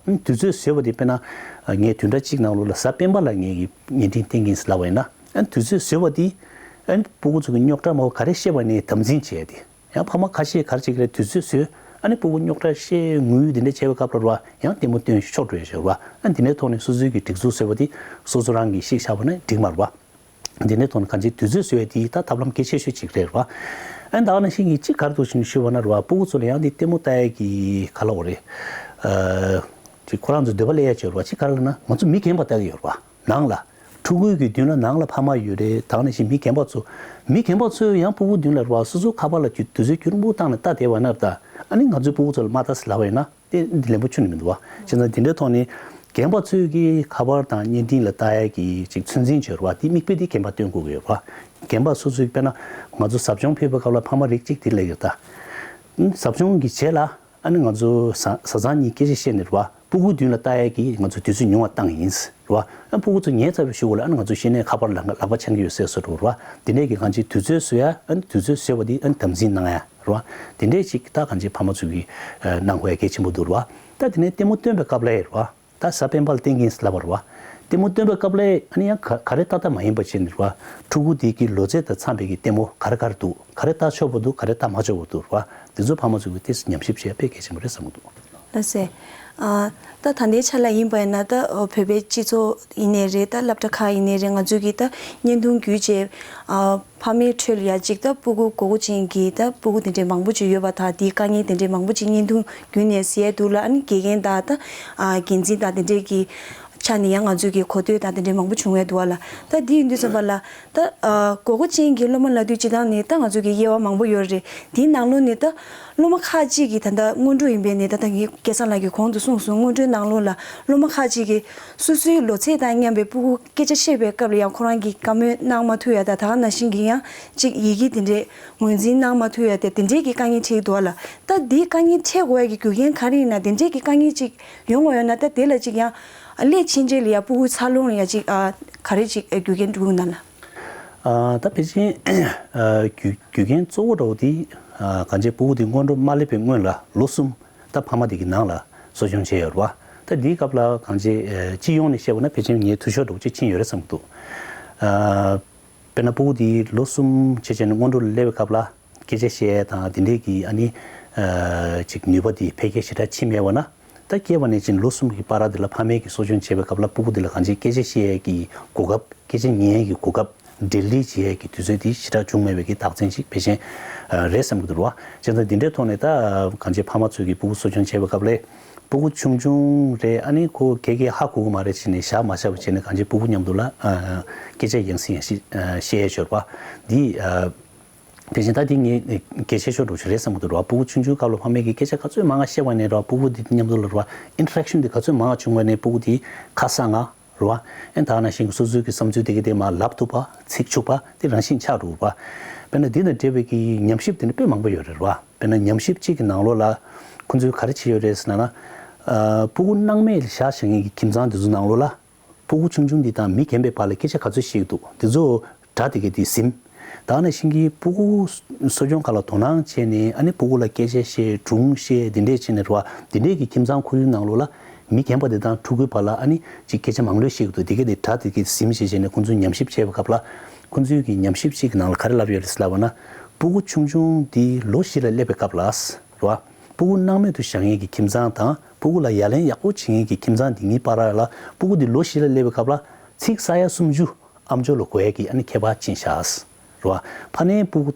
བ། དུས་ཚོད་བཟོས་པ་དེ་དཔེར་ན་ངས་བདུན་ཕྲག་གཅིག་ནང་ལོགས་ལ་གཟའ་སྤེན་པ་ལ་ངས་ཀྱི་བརྙན་འཕྲིན་བསྟན་གྱིན་ཟེར་ལབ་པ་ཡིན་ན། ཨ་ནི་དུས་ཚོད་བཟོས་པ་དེ་ཨ་ནི་སྤུ་གུ་ཚོ་གི་རྙོག་དྲ་མང་པོ་ག་རེ་བཤད་པ་ནས་དམ་འཛིན་བྱས་ཏེ། ཡང་ཕ་མ་ཁ་ཤས་ག་རེ་བྱེད་ཀྱི་རེད། དུས་ཚོད་བཟོས་ཨ་ནི་སྤུ་གུ་རྙོག་དྲ་བཤད་ངུས་དེ་འདྲ་བྱས་པའི་སྐབས་ལ་རེད་བ། ཡང་ལྟད་མོ་སྟོན་ཤོར་འགྲོ་ཡ་ཞིག་རེད་བ། ཨ་འདི་འདྲའི་ཐོག་ནས་སོ་སོའི་གི་སྒྲིག་འཛུགས་བཟོས་པ་དེ་སོ་སོ་རང་གིས་ཤེས་བཞག་པ་ན་འགྲིག་མ་རེད་བ། འདི་འདྲའི་ཐོག་ནས་གང་ཅི་དུས་ཚོད་བཟོས་ཡ་དེ་ད་ཐབས་ལམ་གལ་ཆེ་ཤོས་གཅིག་རེད་བ། ཨ་ནི་ད་ག་ནང་བཞིན་གྱི་གཅིག་ག་རེ་འདུག་ཞུ་ཞུས་པ་ན་རེད་བ། སྤུ་གུ་ཚོ་ལ་ཡང་འདི་ལྟད་མོ་ལྟ་ཡ་གི་ག་ལབ་དགོས་རེད། ཨ་ཅིག་ཁོ་རང་ཚོ་འདོད་པ་སླེབས་ཡ་ཅིག་ཡོད་རེད་བ། གཅིག་ག་རེ་ལབ་ན་ང་ཚོ་མི་རྒན་པ་ལྟ་གི་ཡོད་རེད་བ། ནང་ལ། ཕྲུ་གུའི་གི་མདུན་ལ་ནང་ལ་ཕ་མ་ཡོད་རེད། ད་ག་ནང་བཞིན་མི་རྒན་པ་ཚོ། མི་རྒན་པ་ཚོས་ཡང་ཕྲུ་གུ་མདུན་ལ་རེད་བ། སོ་སོའི་ཁ་པར་ལ་དུས་དུས་ཚོད་རྒྱུན་རིང་པོ་བཏང་ནས་ལྟ་བསྡད་པ་ན། ད་ཨ་ནི་ང་ཚོའི་ཕྲུ་གུ་ཚོ་ལ་མ་ལྟ་ཟེར་ལབ་པ་ཡིན་ན། དེ་འདི་ལན་པོ་ཆུང་ནི་མི་འདུག་བ། བྱས་ཙང་དེ་འདྲའི་ཐོག་ནས་རྒན་པ་ཚོས་ཀྱི་ཁ་པར་དང་བརྙན་འཕྲིན་ལ་ལྟ་ཡ་གི་ཅིག་ཚོད་འཛིན་བྱེད་རེད་བ། དེ་མིག་དཔེ་དེ་རྒན་པ་སྟོན་དགོས་ཀྱི་ཡོད་རེད་བ། རྒན་པ་སོ་སོའི་དཔེར་ན་ང་ཚོ་ཟབ་སྦྱོང་ཕེབས་པའི་སྐབས་ལ་ཕ་མ་རིགས་གཅིག་དེ་ལས་ཡོད་ད། ཟབ་སྦྱོང་གི་རྗེས་ལ་ཨ་ནི་ང་ཚོ་བཟའ་བཟའ་ཚང་གཉིས་སྐད་ཆ་བཤད་ནས་རེད་བ། ཕྲུ་གུ་མདུན་ལ་ལྟ་ཡ་གི་ང་ཚོ་དུས་ཚོད་ཉུང་བ་བཏང་ཡིན་རེད་བ། ཨ་ཕྲུ་གུ་ཚོ་ཉལ་ཚར་བའི་གཞུག་ལ་ཨ་ནི་ང་ཚོ་གཞི་ནས་ཁ་པར་ལ་ལག་པ་འཆང་གི་ཡོད་ཟེར་བཟོ་འདྲ་རེད་བ། དེ་འདྲས་ཀྱི་གང་ཅིའི་དུས་ཚོད་བཟོ་ཡ། ཨ་ནི་དུས་ཚོད་བཟོས་པ་དེ་ཨ་ནི་དམ་འཛིན་གནང་ཡ། རེད་བ། དེ་འདྲས་ཅིག་ད་གང་ཅི་ཕ་མ་ཚོས་ཀྱི་ཨ་གནང་དགོས་ཡ་གལ་ཆེན་པོ་འདུག་རེད་བ། ད་དེ་ནས་ལྟད་མོ་སྟོན་པའི་སྐབས་ལ་རེད་བ། ད་གཟའ་སྤེན་པ་ལ་བསྟན་གྱི་ཡིན་ལབ་པ་རེད་བ། ལྟད་མོ་སྟོན་པའི་སྐབས་ལ་ཨ་ནི་ཡང་ག་ག་རེ་ཏག་ཏག་མ་ཡིན་པ་བྱས་ནས་རེད་བ། ཕྲུ་གུ་དེ་གི་ལོ་ཚད་དང་འཚམ་པའི་གི་ལྟད་མོ་ག་རེ་ག་རེ་འདུག་ག་རེ་ལྟ་ཆོག་པ་འདུག་ག་རེ་ལྟ་མ་ཆོག་པ་འདུག་རེད་བ། དེ་ཚོ་ཕ་མ་ཚོས་ཀྱི་ཏོག་ཙམ་ཉམས་ཞིབ་བྱེད་ཡ་དཔེ་གལ་ཆེན་པོ་རེད་བསམ་གྱི་འདུག་ལགས་སེ། ཨ། ད་ད་ལྟའི་ཆ་ལ་ཡིན་པ་ཡིན་ན། ད་བོད་པའི་སྤྱི་ཚོགས་ཡིན་ནའི་རེད། ད་སློབ་གྲྭ་ཁག་ཡིན་ནའི་རེད། ང་ཚོས་ཀྱི་ད་བརྙན་ཐུང་བརྒྱུད་བྱས། ཨ། ཕ་མའི་ཁྲོད་ལ་ཡ་གཅིག་ད་ཕྲུ་གུ་མགོ་སྐོར་ཅན་གྱི་ད་ཕྲུ་གུ་དེ་འདྲའི་མང་པོ་ཅིག་ཡོད་པ་དང་། དེའི་དཀའ་ངལ་དེ་འདྲའི་མང་པོ་ཅིག་བརྙན་ཐུང་བརྒྱུད་ནས་གཟིགས་ཡ་འདུག་ལ། ཨ་ནི་དགེ་རྒན་དང་ད་ཨ་འགན་འཛིན་དང་དེ་འདྲའི་གི་ཆ་ནས་ཡང་ང་ཚོས་ཀྱི་གོ་ཐོས་དང་དེ་འདྲའི་མང་པོ་བྱུང་བས་འདུག་བ་ལ། ད་འདི་ཡིན་དུས་ཙམ་པ་ལ་ད་ཨ་མགོ་སྐོར་ཅན་གྱི་སློབ་མ་ལབ་དུས་སྤྱིར་བཏང་ནས་ད་ང་ཚོས་ཀྱི་དབྱེ་བ་མང་པོ་ཡོད་རེད། དེའི་ནང་ལོགས་ནས་ད་སློབ་མ་ཁག་ཅིག་གིས་ད་ལྟ་སྔོན་འགྲོ་ཡིན་པས་ནས། ད་ལྟ་ངས་སྐལ་བཟང་ལགས་ཀྱིས་གོང་དུ་གསུངས་སོང་། སྔོན་འགྲོའི་ནང་ལོགས་ལ་སློབ་མ་ཁག་ཅིག་གིས་སོ་སོའི་ལོ་ཚད་དང་མཉམ་པའི་ཕྲུ་གུ་སྐད་ཆ་བཤད་པའི་སྐབས་ལ་ཡང་ཁོ་རང་གིས་བཀའ་མོལ་གནང་མ་ཐུབ་ཡ་དང་། ད་ག་ནང་བཞིན་གྱི་ཡང་ཅིག་ཡི་གེ་དེ་འདྲས་ངོས་འཛིན་གནང་མ་ཐུབ་ཡ་དེ། དེ་འདྲས་ཀྱི་དཀའ་ངལ་འཕྲད་ཀྱི་འདུག་བ་ལ། ད་འདིའི་དཀའ་ངལ་འཕྲད་དགོས་ཡ་གི་རྒྱུ་རྐྱེན་ག་རེ་ཡིན་ན། དེ་འདྲས་ཀྱི་དཀའ་ངལ་ཅིག་ཡོང་བ་ཡོད་ན། ད་དེ་ལ་ཅིག་ཡང་སླད་ཕྱིན་ཆད་ལ་ཡ་ཕྲུ་གུའི་འཚར་ལོངས་ལ་ཡ་ཅིག་ཨ་ག་རེ་ཅིག་རྒྱུ་རྐྱེན་འགྲོ་གི་ཡོད་ན་ལ། ཨ། ད་ཕལ་ཆེར་ཨ་རྒྱུ་རྒྱུ་རྐྱེན་གཙོ་བོ་འདྲ་བོ་དེ། ཨ། གང་ཅི་ཕྲུ་གུ་དེ་སྔོན་འགྲོ་མ་སླེབས་པའི་སྔོན་ལ་ལོ་གསུམ་ད་ཕ་མ་དེ་གི་ནང་ལ་གསོ་སྐྱོང་བྱས་ཡོད་རེད་བ། ད་འདིའི་སྐབས་ལ་གང་ཅི་ཨ་སྤྱི་ཡོངས་ནས་བཤད་པ་ན་ཕལ་ཆེར་ངས་འཐུས་ཤོར་འདྲ་བོ་ཅིག་ཕྱིན་ཡོད་རེད་བསམ་གྱི་འདུག་ཨ། དཔེར་ན་ཕྲུ་གུ་དེ་ལོ་གསུམ་བྱས་བྱས་ནས་སྔོན་འགྲོ་ལ་སླེབས་པའི་སྐབས་ལ་སྐད་ཆ་བཤད་ཡས་དང་དེ་འདྲས་ཀྱི་ཨ་ནི་ཨ་ཅིག་ནུས་པ་དེ་འཕེལ་རྒྱས་ཞེ་དྲག་ཕྱིན་མེད་པ་ན། ད་སྐྱེས་པ་ནས་ཅིག་ལོ་གསུམ་གྱི་བར་དེ་ལ་ཕ་མས་ཀྱི་གསོ་སྐྱོང་བྱེད་པའི་སྐབས་ལ་ཕྲུ་གུ་དེ་ལ་གང་ཅི་སྐད་ཆ་བཤད་ཡས་ཀྱི་གོ་སྐབས། སྐད་ཆ་ཉན་ཡས་ཀྱི་གོ་སྐབས། འབྲེལ་འདྲིས་བྱེད་ཡས་ཀྱི་དུས་ཚོད་དེ་ཞེ་དྲག་བྱུང་མེད་པའི་གི་རྟགས་མཚན་ཅིག་ཕལ་ཆེར་ཨ་རེད་བསམ་གྱི་འདུག་བ། བྱས་ཙང་འདི་འདྲའི་ཐོག་ནས་ད་གང་ཅི་ཕ་མ་ཚོས་ཀྱི་ཕྲུ་གུ་གསོ་སྐྱོང་བྱེད་པའི་སྐབས་ལ་ཕྲུ་གུ་ཆུང་ཆུང་རེད། ཨ་ནི་ཁོ་ག་གེ་ཧ་གོ་གི་མ་རེད་བྱས་ནས་བཞག་མ་བཞག་པ་བྱས་ནས་གང་ཅི་ཕྲུ་གུ་མཉམ་དུ་ལ་ཨ་སྐད་ཆ་ཡང་སེ་ཡང་སེ་ཨ་བཤད་ཡས་ཡོད་རེད་བ། འདི་ཨ། དེ་བཞིན་ད་འདི་ངས་གལ་ཆེ་ཤོས་འདྲ་བོ་ཞིག་རེད་བསམ་གྱི་འདུག་ར། ཕྲུ་གུ་ཆུང་ཆུང་སྐབས་ལ་ཕ་མས་ཀྱིས་སྐད་ཆ་ག་ཚོད་མང་བ་བཤད་པ་ནས་ར། ཕྲུ་གུ་འདི་མཉམ་དུ་ལ་ར་ཨིན་ཊར་ཨེག་ཤན་འདི་ག་ཚོད་མང་བ་བྱུང་བ་ནས་ཕྲུ་གུ་འདི་ཁ་གསང་ང་ར། ཨེ་ད་ནང་བཞིན་གྱི་སོ་སོའི་གི་བསམ་ཚུལ་དེ་ག་དེ་མར་ལབ་ཐུབ་པ། ཚིག་འཁྱུག་པ་དེ་རང་བཞིན་ཆགས་འགྲོ་གི་རེད་བ། དཔེར་ན་འདི་དང་འབྲེལ་བའི་གི་ཉམས་ཞིབ་དེ་འདྲ་དཔེ་མང་པོ་ཡོད་རེད་བ། དཔེར་ན་ཉམས་ཞིབ་གཅིག་གི་ནང་ལོགས་ལ་ཁོང་ཚོས་ག་རེ་བྱས་ཡོད་རེད་ཟེར་ན་ན། ཨ་ཕྲུ་གུ་སྣང་མེད་ལ་བཞག་བཞག་མཁན་གྱི་ཁྱིམ་ཚང་དེ་ཚོའི་ནང་ལོགས་ལ། ཕྲུ་གུ་ཆུང་ཆུང་འདི་དང་མི་རྒན་པའི་བར་ལ་སྐད་ཆ་ག་ཚོད་བཤད་ཀྱི་འདུག་འདི་ཚོ་སྒྲ་དེ་ག་དེ་ཟིན། ད་ག་ནང་བཞིན་གྱི་ཕྲུ་གུ་གསོ་སྐྱོང་སྒང་ལ་དོ་སྣང་བྱས་ནས། ཨ་ནི་ཕྲུ་གུ་ལ་སྐད་ཆ་བཤད། སྒྲུང་བཤད། འདི་འདྲས་བྱས་ནས་རེད་བ། འདི་འདྲས་ཀྱི་ཁྱིམ་ཚང་ཁོར་ཡུག་ནང་ལོགས་ལ་མི་རྒན་པ་དེ་དང་ཕྲུ་གུའི་བར་ལ་ཨ་ནི་ཅིག་སྐད་ཆ་མང་ལོས་བཤད་ཀྱི་འདུག་དེ་ག་དེ་སྒྲ་དེ་ག་དེ་ཟིན་བྱས་བྱས་ནས་ཁོང་ཚོས་ཉམས་ཞིབ་བྱས་པའི་སྐབས་ལ། ཁོང་ཚོའི་གི་ཉམས་ཞིབ་ཅིག་གི་ནང་ལ་ག་རེ་ལབ་ཡོད་རེད་ཟེར་ལབ་པ་ན། ཕྲུ་གུ་ཆུང་ཆུང་འདི་ལོ་བཞི་ལ་སླེབས་པའི་སྐབས་ལ། རེད་བ། ཕྲུ་གུ་སྣང་མེད་དུ་བཞག་མཁན་གྱི་ཁྱིམ་ཚང་དང་ཕྲུ་གུ་ལ་ཡ་ལན་ཡག་པོ་བྱེད་མཁན་གྱི་ཁྱིམ་ཚང་འདི་གཉིས་བར་ལ། ཕྲུ་གུ་འདི་ལོ་བཞི་ལ་སླེབས་པའི་སྐབས་ལ་ཚིག་ས་ཡ་སུམ་ཅུ་ཨམ་ཅོག་ལ་གོ་ཡ་གི་ཨ་ནི་ཁྱད་པར་ཕྱིན་བཞག་རེད་བ། ཕ་ནས་ཕྲུ་གུ་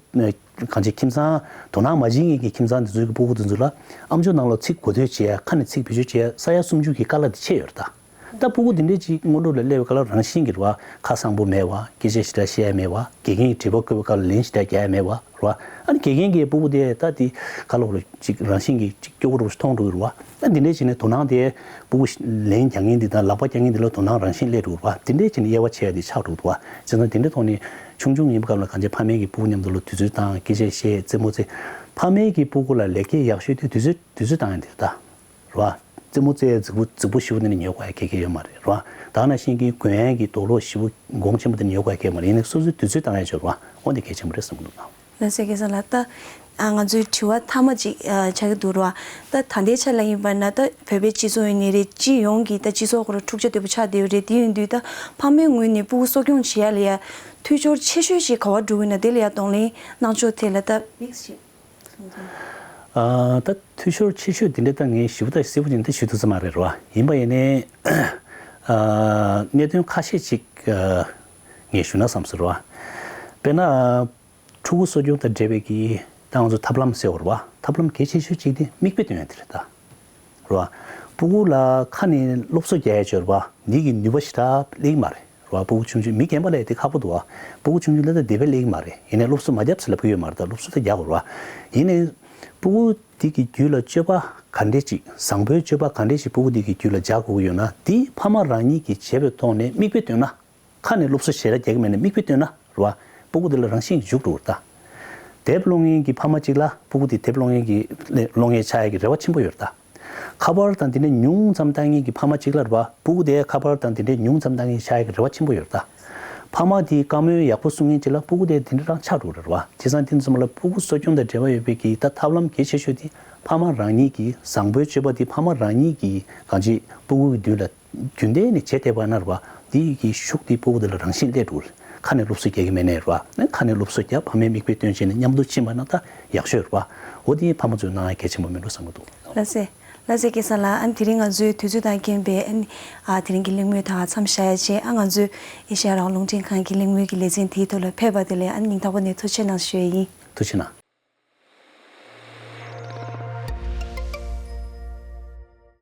གང་ཅི་ཁྱིམ་ཚང་དོ་སྣང་མ་བྱེད་མཁན་གྱི་ཁྱིམ་ཚང་འདི་ཚོའི་གི་ཕྲུ་གུ་འདི་ཚོ་ལ་ཨམ་ཅོག་ནང་ལ་ཚིག་གོ་ཐོས་བྱེད་ཡ། ཁ་ནས་ཚིག་བེད་སྤྱོད་བྱེད་ཡ་ས་ཡ་སུམ་ཅུ་གི་དཀའ་ལས་དེ་ཆེ་ཡོད་རེད་ད། ད་ཕྲུ་གུ་འདི་འདྲས་ཅིག་སྔོན་འགྲོ་ལ་སླེབས་པའི་སྐབས་ལ་རང་བཞིན་གྱིས་རེད་བ། ཁ་གསང་པོ་མེད་བ། སྐད་ཆ་ཞེ་དྲག་བཤད་ཡ་མེད་བ། དགེ་རྒན་གྱིས་དྲི་བ་བཀོད་པའི་སྐབས་ལ་ལན་ཞེ་དྲག་རྒྱག་ཡ་མེད་བ། རེད་བ། ཨ་ནི་དགེ་རྒན་གྱིས་ཕྲུ་གུ་དེ་ད་དེ་ག་ལོག་ལ་ཅིག་རང་བཞིན་གྱིས་ཅིག་སྐྱོ་པོ་འདྲ་བོ་ཞིག་མཐོང་འགྲོ་གི་རེད་བ། ཨ་འདི་འདྲས་བྱས་ནས་དོ་སྣང་དེ་ཕྲུ་གུ་ལན་རྒྱག་མཁན་འདི་དང་ལག་པ་རྒྱག་མཁན་འདི་ལ་དོ་སྣང་རང་བཞིན་སླེབས་འགྲོ་གི་རེད་བ། འདི་འདྲས་བྱས་ནས་དབྱེ་བ་ཕྱེ་ཡ་དེ་ཆགས་འགྲོ་གི་འདུག་བ། བྱས་ཙང་དེ་འདྲའི་ཐོག་ནས་ཆུང་ཆུང་ཡིན་པའི་སྐབས་ལ་གང་ཅི་ཕ་མས་ཀྱིས་ཕྲུ་གུ་མཉམ་དུ་ལ་དུས་ཚོད་བཏང་། སྐད་ཆ་བཤད། རྩེད་མོ་རྩེ། ཕ་མས་ཀྱིས་ཕྲུ་གུ་ལ་ལེགས་སྐྱེས་ཡག་ཤོས་དེ་དུས་ཚོད་དུས་ཚོད་བཏང་ཡ་དེ་རེད་ད། རེད་བ། རྩེད་མོ་རྩེ་ཡའི་རྫིག་པོ་རྫིག་པོ་ཞེ་པོ་དེ་ནི་ཉོ་དགོས་ཡ་ག་གེ་ཡོད་མ་རེད། རེད་བ། ད་ག་ནང་བཞིན་གྱི་གོན་ཡ་གི་དུག་ལོག་ཞེ་པོ་གོང་ཆེན་པོ་དེ་ནི་ཉོ་དགོས་ཡ་ག་གེ་མ་རེད། ཡིན་ནའི་སོ་སོའི་དུས་ཚོད་བཏང་ཡ་ཅིག་ཡོད་རེད་བ། འོ་དེ་གལ་ཆེན་པོ་རེད་བསམ་གྱི་འདུག་ད། ལགས་སོ། སྐལ་བཟང་ལགས། ད་ཨ་ང་ཚོའི་དྲི་བ་མཐའ་མ་ཅིག་ཨ་ཆགས་ཀྱི་འདུག་རེད་བ། ད་ད་ལྟའི་ཆ་ལ་ཡིན་པ་ན་ད་བོད་པའི་སྤྱི་ཚོགས་ཡིན་ནའི་རེད། སྤྱི་ཡོངས་ཀྱི་ད་སྤྱི་ཚོགས་ཁོ་རང་འཁྲུག་ཆ་དོད་པོ་ཆགས་བསྡད་ཡོད་རེད། དེ་ཡིན་དུས་ད་ཕ་མའི་ངོས་ནས་ཕྲུ་གུ་གསོ་སྐྱོང་བྱེད་ཡ་ལ་ཡ་འཐུས་ཤོར་ཆེ་ཤོས་ཤིག་ག་པར་འགྲོ་གི་ན། དེ་ལ་ཡ་གདོང་ལེན་གནང་ཕྱོགས་ཐད་ལ་ད་དམིགས་བསལ། ཨ་ད་འཐུས་ཤོར་ཆེ་ཤོས་དེ་འདྲ་ད་ངས་ཞིབ་ཏུ་གསལ་པོ་ཅིག་ད་ཞུ་ཐུབ་ས་མ་རེད་རེད་བ། ཡིན་པ་ཡིན་ནའི་ཨ་གནད་དོན་ཁ་ཤས་ཅིག་ཨ་ངས་ཞུ་ན་བསམ་སོང་རེད་བ། དཔེར་ན་ཕྲུ་གུ་གསོ་སྐྱོང་དང་འབྲེལ་བའི་གི་ད་ང་ཚོ་ཐབས་ལམ་ཟེར་བ་རེད་བ། ཐབས་ལམ་གལ་ཆེ་ཤོས་གཅིག་དེ་མིག་དཔེ་སྟོན་ཡ་དེ་རེད་ད། རེད་བ། ཕྲུ་གུ་ལ་ཁ་ནས་སློབ་གསོ་རྒྱག་ཡ་ཅིག་ཡོད་རེད་བ། འདི་གི་ནུས་པ་ཞེ་དྲག་སླེབས་ཀྱི་མ་རེད། རེད་བ། སྤུ་གུ་ཆུང་ཆུང་མི་རྒན་པ་ལ་དེ་ཁག་པོ་འདུག་བ། སྤུ་གུ་ཆུང་ཆུང་ལ་ད་དེ་བས་སླེབས་ཀྱི་མ་རེད། ཡིན་ནའི་སློབ་གསོ་མ་བརྒྱབ་ཟེར་ལབ་ཀྱི་ཡོད་མ་རེད། ད་སློབ་གསོ་ད་རྒྱག་དགོས་རེད་བ། ཡིན་ནའི་སྤུ་གུ་དེ་གི་རྒྱུད་ལ་སྤྱོད་པ་ག་འདྲས་ཅིག་བཟང་པོའི་སྤྱོད་པ་ག་འདྲས་ཅིག་སྤུ་གུ་དེ་གི་རྒྱུད་ལ་འཇགས་དགོས་ཀྱི་ཡོད་ན། དེ་ཕ་མ་རང་ཉིད་ཀྱིས་བྱས་པའི་ཐོག་ནས་མིག་དཔེ་སྟོན་ན། ཁ་ནས་སློབ་གསོ་ཞེ་དྲག་རྒྱག་གི་མེད་ན་མིག་དཔེ་སྟོན་ན་རེད་བ། སྤུ་གུ་དེ་ལ་རང་བཞིན་གྱིས་འཇུག་འགྲོ་གི་རེད་ད། དེབ་ཀློག་མཁན་གྱི་ཕ་མ་གཅིག་ལ་སྤུ་གུ་དེ་དེབ་ཀློག་མཁན་གྱི་ཀློག་མཁན་ཆགས་ཡག་གི་རེ་བ་ཆེན་པོ་ཡོད་རེད་ད། ཁ་པར་དང་དེ་འདྲའི་ཉུང་ཙམ་བཏང་མཁན་གྱི་ཕ་མ་གཅིག་ལ་རེད་བ། སྤུ་གུ་དེ་ཁ་པར་དང་དེ་འདྲའི་ཉུང་ཙམ་བཏང་མཁན་ཆགས་ཡག་གི་རེ་བ་ཆེན་པོ་ཡོད་རེད་ད། ཕ་མ་དེས་བཀའ་མོལ་ཡག་པོ་གསུང་མཁན་གཅིག་ལ་སྤུ་གུ་དེ་དེ་འདྲ་རང་ཆགས་འགྲོ་གི་རེད་བ། བྱས་ཙང་དེ་ཚང་མ་ལ་སྤུ་གུ་གསོ་སྐྱོང་དང་འབྲེལ་བ་ཡོད་པའི་གི་ད་ཐབས་ལམ་གལ་ཆེ་ཤོས་དེ་ཕ་མ་རང་ཉིད་ཀྱིས་བཟང་པོའི་སྤྱོད་པ་དེ་ཕ་མ་རང་ཉིད་ཀྱིས་གང་ཅི་སྤུ་གུ་གི་མདུན་ལ་རྒྱུན་ལྡན་ནས་བྱས་བསྡད་པ་ན་རེད་བ། དེ་གི་ཤུགས་དེ་སྤུ་གུ་དེ་ལ་རང་བཞིན་སླེབས་འགྲོ་གི་རེད། ཁ་ནས་སློབ་གསོ་རྒྱག་གི་མེད་ནའི་རེད་བ། ཁ་ནས་སློབ་གསོ་རྒྱག་ཕ་མའི་མིག་དཔེ་སྟོན་བྱས་ནས་མཉམ་དུ་ཕྱིན་པ་ན་ད་ཡག་ཤོས་རེད་བ། འོ་དེ་ཕ་མ་ཚོས་གནང་ཡ་གལ་ཆེན་པོ་མིན་འགྲོ་བསམ་གྱི་འདུག་ལགས་སེ། ལགས་སེ་སྐལ་བཟང་ལགས། ཨ་ནི་དེ་རིང་ང་ཚོའི་དུས་ཚོད་དང་རྐྱེན་པས་ཨ་ནི་ཨ་དེ་རིང་གི་གླེང་མོལ་དག་མཚམས་བཞག་ཡ་བྱས། ཨ་ང་ཚོའི་ཨེ་ཤ་ཡ་རང་དབང་རླུང་འཕྲིན་ཁང་གི་གླེང་མོལ་གྱི་ལེ་ཚན་དེའི་ཐོག་ལ་ཕེབས་པ་དེ་ལ་ཨ་ནི་སྙིང་ཐག་པ་ནས་ཐུགས་རྗེ་གནང་ཞུ་ཡ་ཡིན། ཐུགས་རྗེ་གནང་།